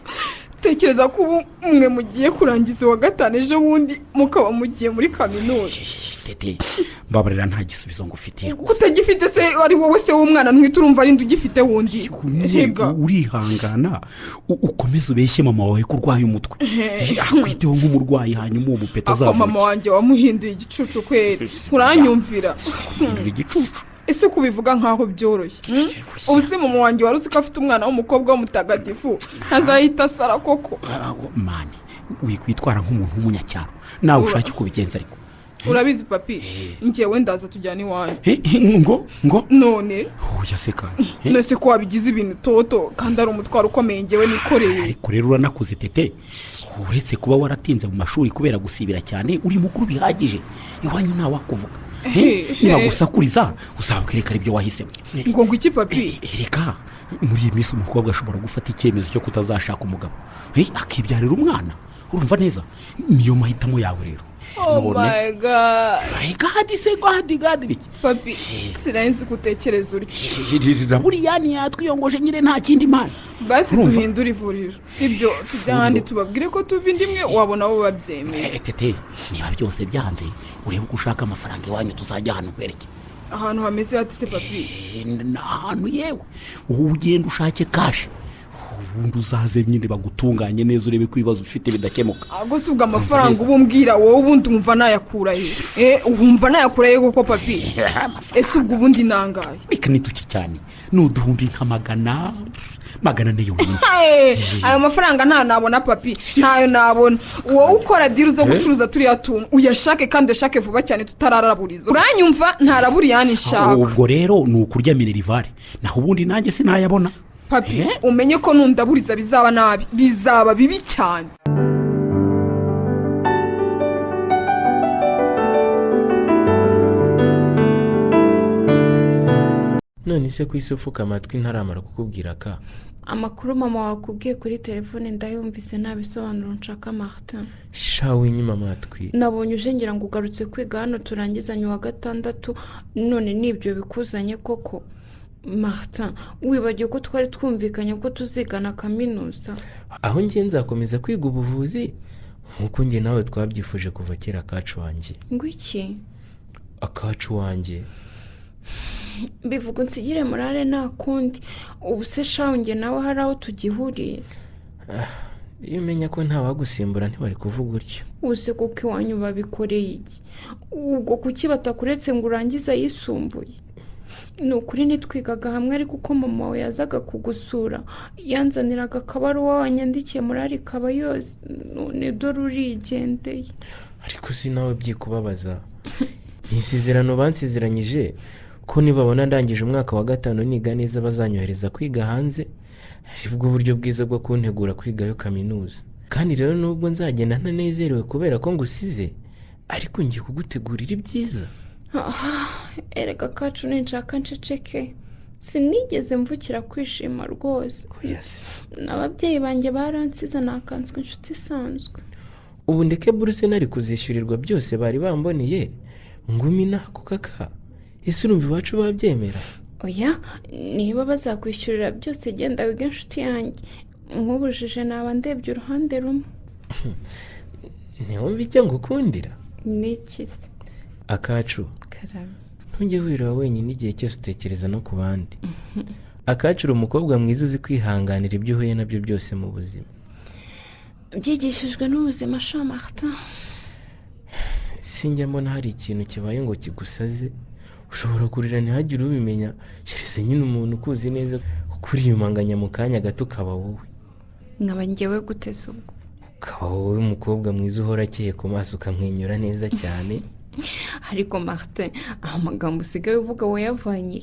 Tekereza ko ubu mwe mugiye kurangiza uwa gatanu, ejo bundi mukaba mugiye muri kaminuza. Tete, mbabarira, nta gisubizo ngufitiye. Kutagifite se ari wowe se w'umwana ntwite, urumva ari ugifite wundi? Rega Urihangana, ukomeze ubeshye mama wawe ko urwaye umutwe, akwiteho nk'umurwayi, hanyuma uwo mupeta Ako mama azavuke. wanjye wamuhinduye igicucu kweri, nturanyumvira. Hindura igicucu? Ese kubivuga nkaho byoroshye, Ubu se mama wanjye wari uzi ko afite umwana w'umukobwa w'umutagatifu ntazahita asara koko? Mani, wikwitwara nk'umuntu w'umunyacyaro nawe, ushake uko ubigenza ariko. Urabizi papi, njyewe ndaza tujyana iwanyu. Ngo None Oya se kandi? None ko wabigize ibintu toto kandi ari umutwaro ukomeye njyewe nikoreye? Ariko rero uranakuze Tete, uretse kuba waratinze mu mashuri kubera gusibira cyane, uri mukuru bihagije, iwanyu ntawakuvuga. Nibagusakuriza uzabwereka ibyo wahisemo. Ngo iki papi? Reka, muri iyi minsi umukobwa ashobora gufata icyemezo cyo kutazashaka umugabo, akibyarira umwana, urumva neza? Niyo mahitamo yawe rero. Oh my God. My God se, God, God biki? Papi, sinari kutekereza utyo. Buriya ntiyatwiyongoje nyine, nta kindi mana. Basi Urumva? duhindure ivuriro, sibyo? Tujya ahandi tubabwire ko tuva indi imwe, wabona bo babyemeye. Tete, niba byose byanze, urebe uko ushaka amafaranga iwanyu, tuzajya ahantu nkwereke. Ahantu hameze hate se papi? Ni ahantu yewe wowe ugenda ushake cash, ubundi uzaze nyine bagutunganye neza, urebe ko ibibazo ufite bidakemuka. Ahubwo si ubwo amafaranga uba umbwira wowe, ubundi wumva nayakura he? Wumva nayakura he koko papi? Ese ubwo ubundi nangaye? Reka, ni duke cyane, ni uduhumbi nka 400 yonyine. Ayo mafaranga ntayo nabona papi, ntayo nabona. Wowe ukora deal zo gucuruza turiya tuntu, uyashake kandi uyashake vuba cyane tutararaburiza, uranyumva? Ntaraburiya nshaka. Ubwo rero ni ukurya minerval, naho ubundi nanjye sinayabona. Papi, umenye ko nundaburiza bizaba nabi, bizaba bibi cyane. None se ku isi upfuka amatwi ntaramara kukubwira ka? Amakuru mama wakubwiye kuri telefone ndayumvise, nta bisobanuro nshaka Martin. Sha, winyima amatwi. Nabonye uje ngira ngo ugarutse kwiga hano turangizanye uwa gatandatu, none nibyo bikuzanye koko? Martin, wibagiwe ko twari twumvikanye ko tuzigana kaminuza? Aho ngiye nzakomeza kwiga ubuvuzi nk'uko njye nawe twabyifuje kuva kera, akacu wanjye. Ngo iki? Akacu wanjye. Bivuga unsigire morale, nta kundi. Ubu se shahu njye nawe hari aho tugihuriye? Iyo umenya ko ntawagusimbura ntiwari kuvuga utyo. Ubu se kuko iwanyu babikoreye iki? Ubwo kuki batakuretse ngo urangize ayisumbuye? Ni ukuri ntitwigaga hamwe, ariko uko mama wawe yazaga kugusura yanzaniraga akabaruwa wanyandikiye, morale ikaba yose, none dore urigendeye. Ariko si nawe byikubabaza, ni isezerano bansezeranyije ko nibabona ndangije umwaka wa gatanu niga neza bazanyohereza kwiga hanze, aribwo buryo bwiza bwo kuntegura kwigayo kaminuza. Kandi rero nubwo nzagenda ntanezerewe kubera ko ngusize, ariko ngiye kugutegurira ibyiza. Erega kacu, ninshaka nceceke, sinigeze mvukira kwishima rwose. N'ababyeyi banjye baransize, nakanswe inshuti isanzwe. Ubu ndeke buruse nari kuzishyurirwa byose bari bamboneye, ngumina ku kaka, ese urumva iwacu babyemera? Oya, niba bazakwishyurira byose genda wige inshuti yanjye, nk'ubujije naba ndebye uruhande rumwe. Ntiwumve icyo ngukundira? Ni iki se? Akacu, Karame. ntujye wireba wenyine igihe cyose, utekereza no ku bandi. Akacu, uri umukobwa mwiza uzi kwihanganira ibyo uhuye nabyo byose mu buzima. Byigishijwe n'ubuzima sha Martin. Sinjya mbona hari ikintu kibaye ngo kigusaze. Ushobora kurira ntihagire ubimenya, keretse nyine umuntu ukuzi neza, kuko uriyumanganya mu kanya gato ukaba wowe. Nkaba ngewe guteza ubwo? Ukaba wowe, umukobwa mwiza uhora akeye ku maso, ukamwenyura neza cyane. Ariko Martin, amagambo usigaye uvuga wayavanye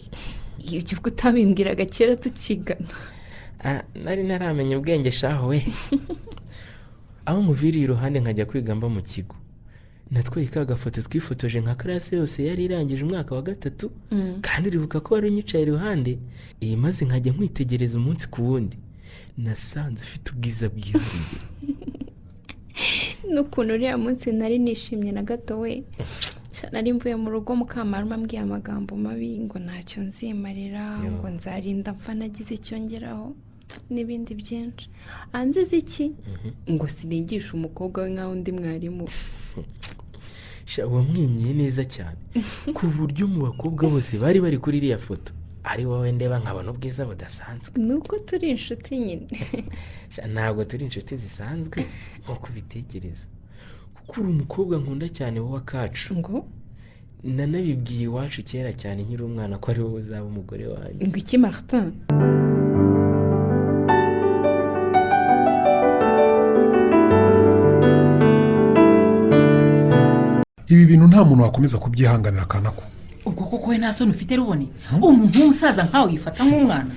ibyo ubwo utabimbwiraga kera tukigana? Ah, nari ntaramenya ubwenge shaho we. Aho nkuviriye iruhande nkajya kwiga mba mu kigo, natwaye ka gafoto twifotoje nka classe yose yari irangije umwaka wa gatatu. Kandi uribuka ko wari unyicaye iruhande iyi, maze nkajya nkwitegereza umunsi ku wundi. Nasanze ufite ubwiza bwihariye. N'ukuntu uriya munsi nari nishimye na gato we. Sha, nari mvuye mu rugo mukamarume ambwiye amagambo mabi, ngo ntacyo nzimarira, Yo. ngo nzarinda mpfa nagize icyo ngeraho n'ibindi byinshi. Anziza iki? Ngo sinigisha umukobwa we nk'aho undi mwarimu. Sha, wamwenyuye neza cyane ku buryo mu bakobwa bose bari bari kuri iriya foto ari wowe ndeba nkabona ubwiza budasanzwe. Ni uko turi inshuti nyine. Sha, ntabwo turi inshuti zisanzwe nk'uko ubitekereza, kuko uri umukobwa nkunda cyane wowe akacu. Ngo? Nanabibwiye iwacu kera cyane nkiri umwana ko ari wowe uzaba umugore wanjye. Ngo iki, Martin? Ibi bintu nta muntu wakomeza kubyihanganira, Kanako. Ubwo koko we nta soni ufite, Rubone? Umuntu w'umusaza nkawe yifata nk'umwana?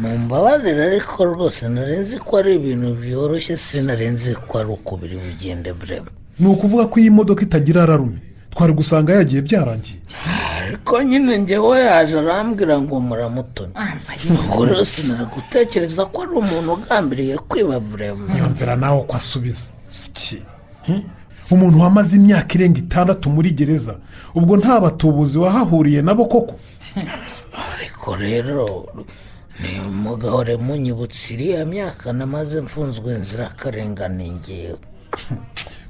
Mumbabarire, ariko rwose nari nzi ko ari ibintu byoroshye, sinari nzi ko ari uko biri bugende burema. Ni ukuvuga ko iyi modoka itagira alarme twari gusanga yagiye byarangiye. Ariko nyine njyewe yaje arambwira ngo muramutoni, ubwo rero sinari gutekereza ko ari umuntu ugambiriye kwiba burema. Nyumvira nawe ko asubiza siki. Umuntu wamaze imyaka irenga 6 muri gereza, ubwo nta batubuzi wahahuriye nabo koko? Ariko rero ni mugahore munyibutsa iriya myaka namaze mfunzwe inzirakarengane ngewe.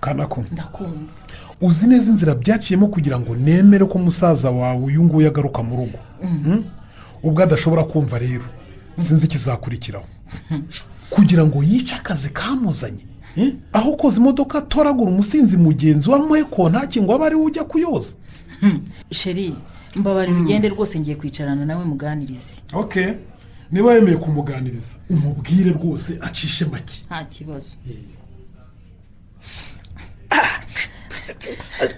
Kanako. Ndakumva. Uzi neza inzira byaciyemo kugira ngo nemere ko musaza wawe uyu nguyu agaruka mu rugo. Ubwo adashobora kumva rero, sinzi ikizakurikiraho, kugira ngo yice akazi kamuzanye. Aho koza imodoka atoragura umusinzi mugenzi we amuhe kontaki ngo abe ariwe ujya kuyoza. Chéri, mbabarira ugende rwose, ngiye kwicarana nawe muganirize. Ok, niba yemeye kumuganiriza, umubwire rwose acishe make. Nta kibazo.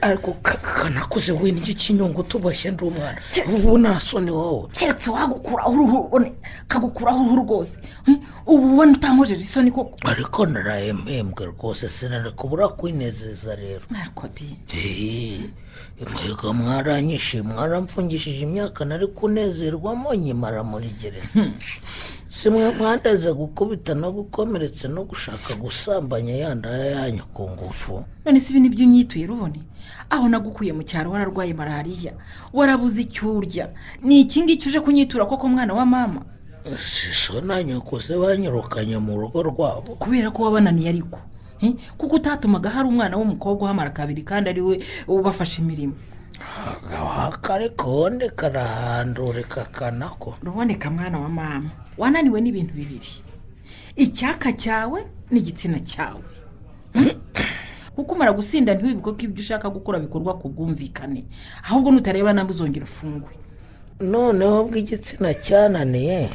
Ariko Kanakuze we, n'iki kinyungu tubashye ndi umwana ubu? Nta soni wowe? Keretse wagukuraho uruhu, ubone kagukuraho uruhu rwose. Ubu ubona utankojeje isoni koko? Ariko naraye mpembwe rwose, sinari kubura kwinezeza rero. Ntako di. Mwega mwaranyishe, mwaramfungishije, imyaka nari kunezerwamo nyimara muri gereza. Si mwe mwandeze gukubita no gukomeretsa no gushaka gusambanya ya ndaya yanyu ku ngufu? None se ibi nibyo unyituye, Rubone? Aho nagukuye mu cyaro wararwaye malariya, warabuze icyo urya, ni iki ngiki uje kunyitura koko, mwana wa mama? So na nyoko se banyirukanye mu rugo rwabo? Kubera ko wabananiye ariko. Kuko utatumaga hari umwana w'umukobwa uhamara kabiri kandi ari we ubafasha imirimo. Ariko karahandurika, Kanako. Ruboneka, mwana wa mama, wananiwe n'ibintu bibiri: icyaka cyawe n'igitsina cyawe. Kuko umara gusinda ntiwibuke ko ibyo ushaka gukora bikorwa ku bwumvikane, ahubwo nutareba nawe uzongera ufungwe. Noneho bw'igitsina cyananiye,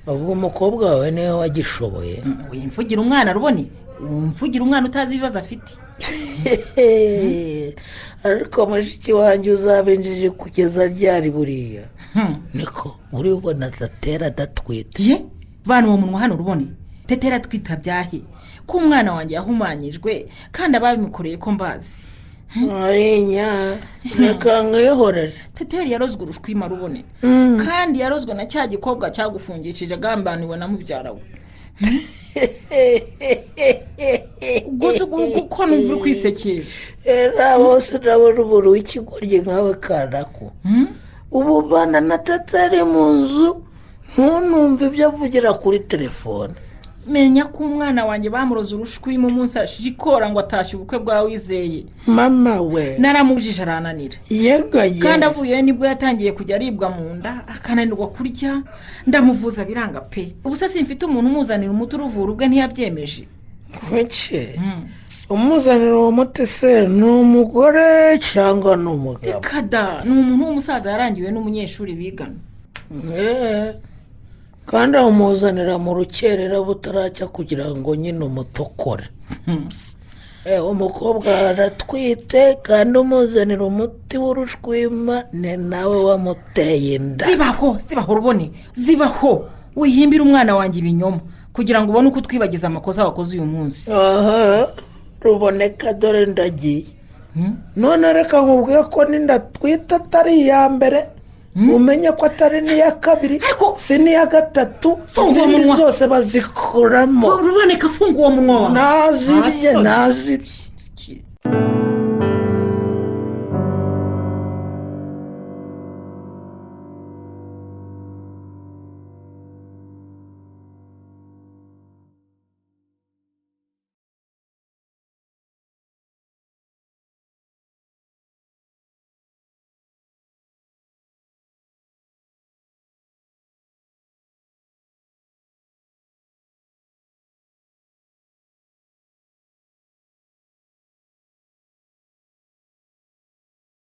ubwo umukobwa wawe niwe wagishoboye. Wimvugira umwana, Rubone, wumvugira umwana utazi ibibazo afite. Ariko mushiki wanjye, uzaba injiji kugeza ryari buriya? Niko uribona Tetera adatwite? Ye, vana uwo munwa hano, Rubone. Tetera atwita byahe, ko umwana wanjye yahumanyijwe kandi ababimukoreye ko mbazi? Ayinya, reka nkwihorere. Teteri yarozwe urushwima, Rubone, kandi yarozwe na cya gikobwa cyagufungishije agambaniwe na mubyara we. Gusa uko numva uri kwisekesha. Era bose ndabona umuntu w'ikigoryi nkawe, Kanako. Ubu bana na Teteri mu nzu, ntunumve ibyo avugira kuri telefone. Menya ko umwana wanjye bamuroze urushwima umunsi ashikora ngo atashye ubukwe bwa Wizeye. Mama we! Naramubujije arananira. Yegaye! Kandi avuyeyo nibwo yatangiye kujya aribwa mu nda, akananirwa kurya. Ndamuvuza biranga pe. Ubu se simfite umuntu umuzanira umuti uruvura ubwe ntiyabyemeje. Kuki umuzanira uwo muti se ni umugore cyangwa ni umugabo? Kada, ni umuntu w'umusaza yarangiwe n'umunyeshuri bigana. Kandi awumuzanira mu rukerera butaracya kugira ngo nyine umutokore. Umukobwa aratwite kandi umuzanira umuti w'urushwima ni nawe wamuteye inda. Zibaho, zibaho rubone, zibaho! Wihimbire umwana wanjye ibinyoma kugira ngo ubone uko utwibagiza amakosa wakoze uyu munsi. Aha ruboneka, dore ndagiye none. Reka nkubwiye ko n'inda twita atari iya mbere, umenye ko atari n'iya kabiri, si n'iya gatatu. Funga Izindi umunwa. zose bazikuramo. Ruboneka, funga uwo munwa wawe. Nazibye. Nta soni. Nazibye.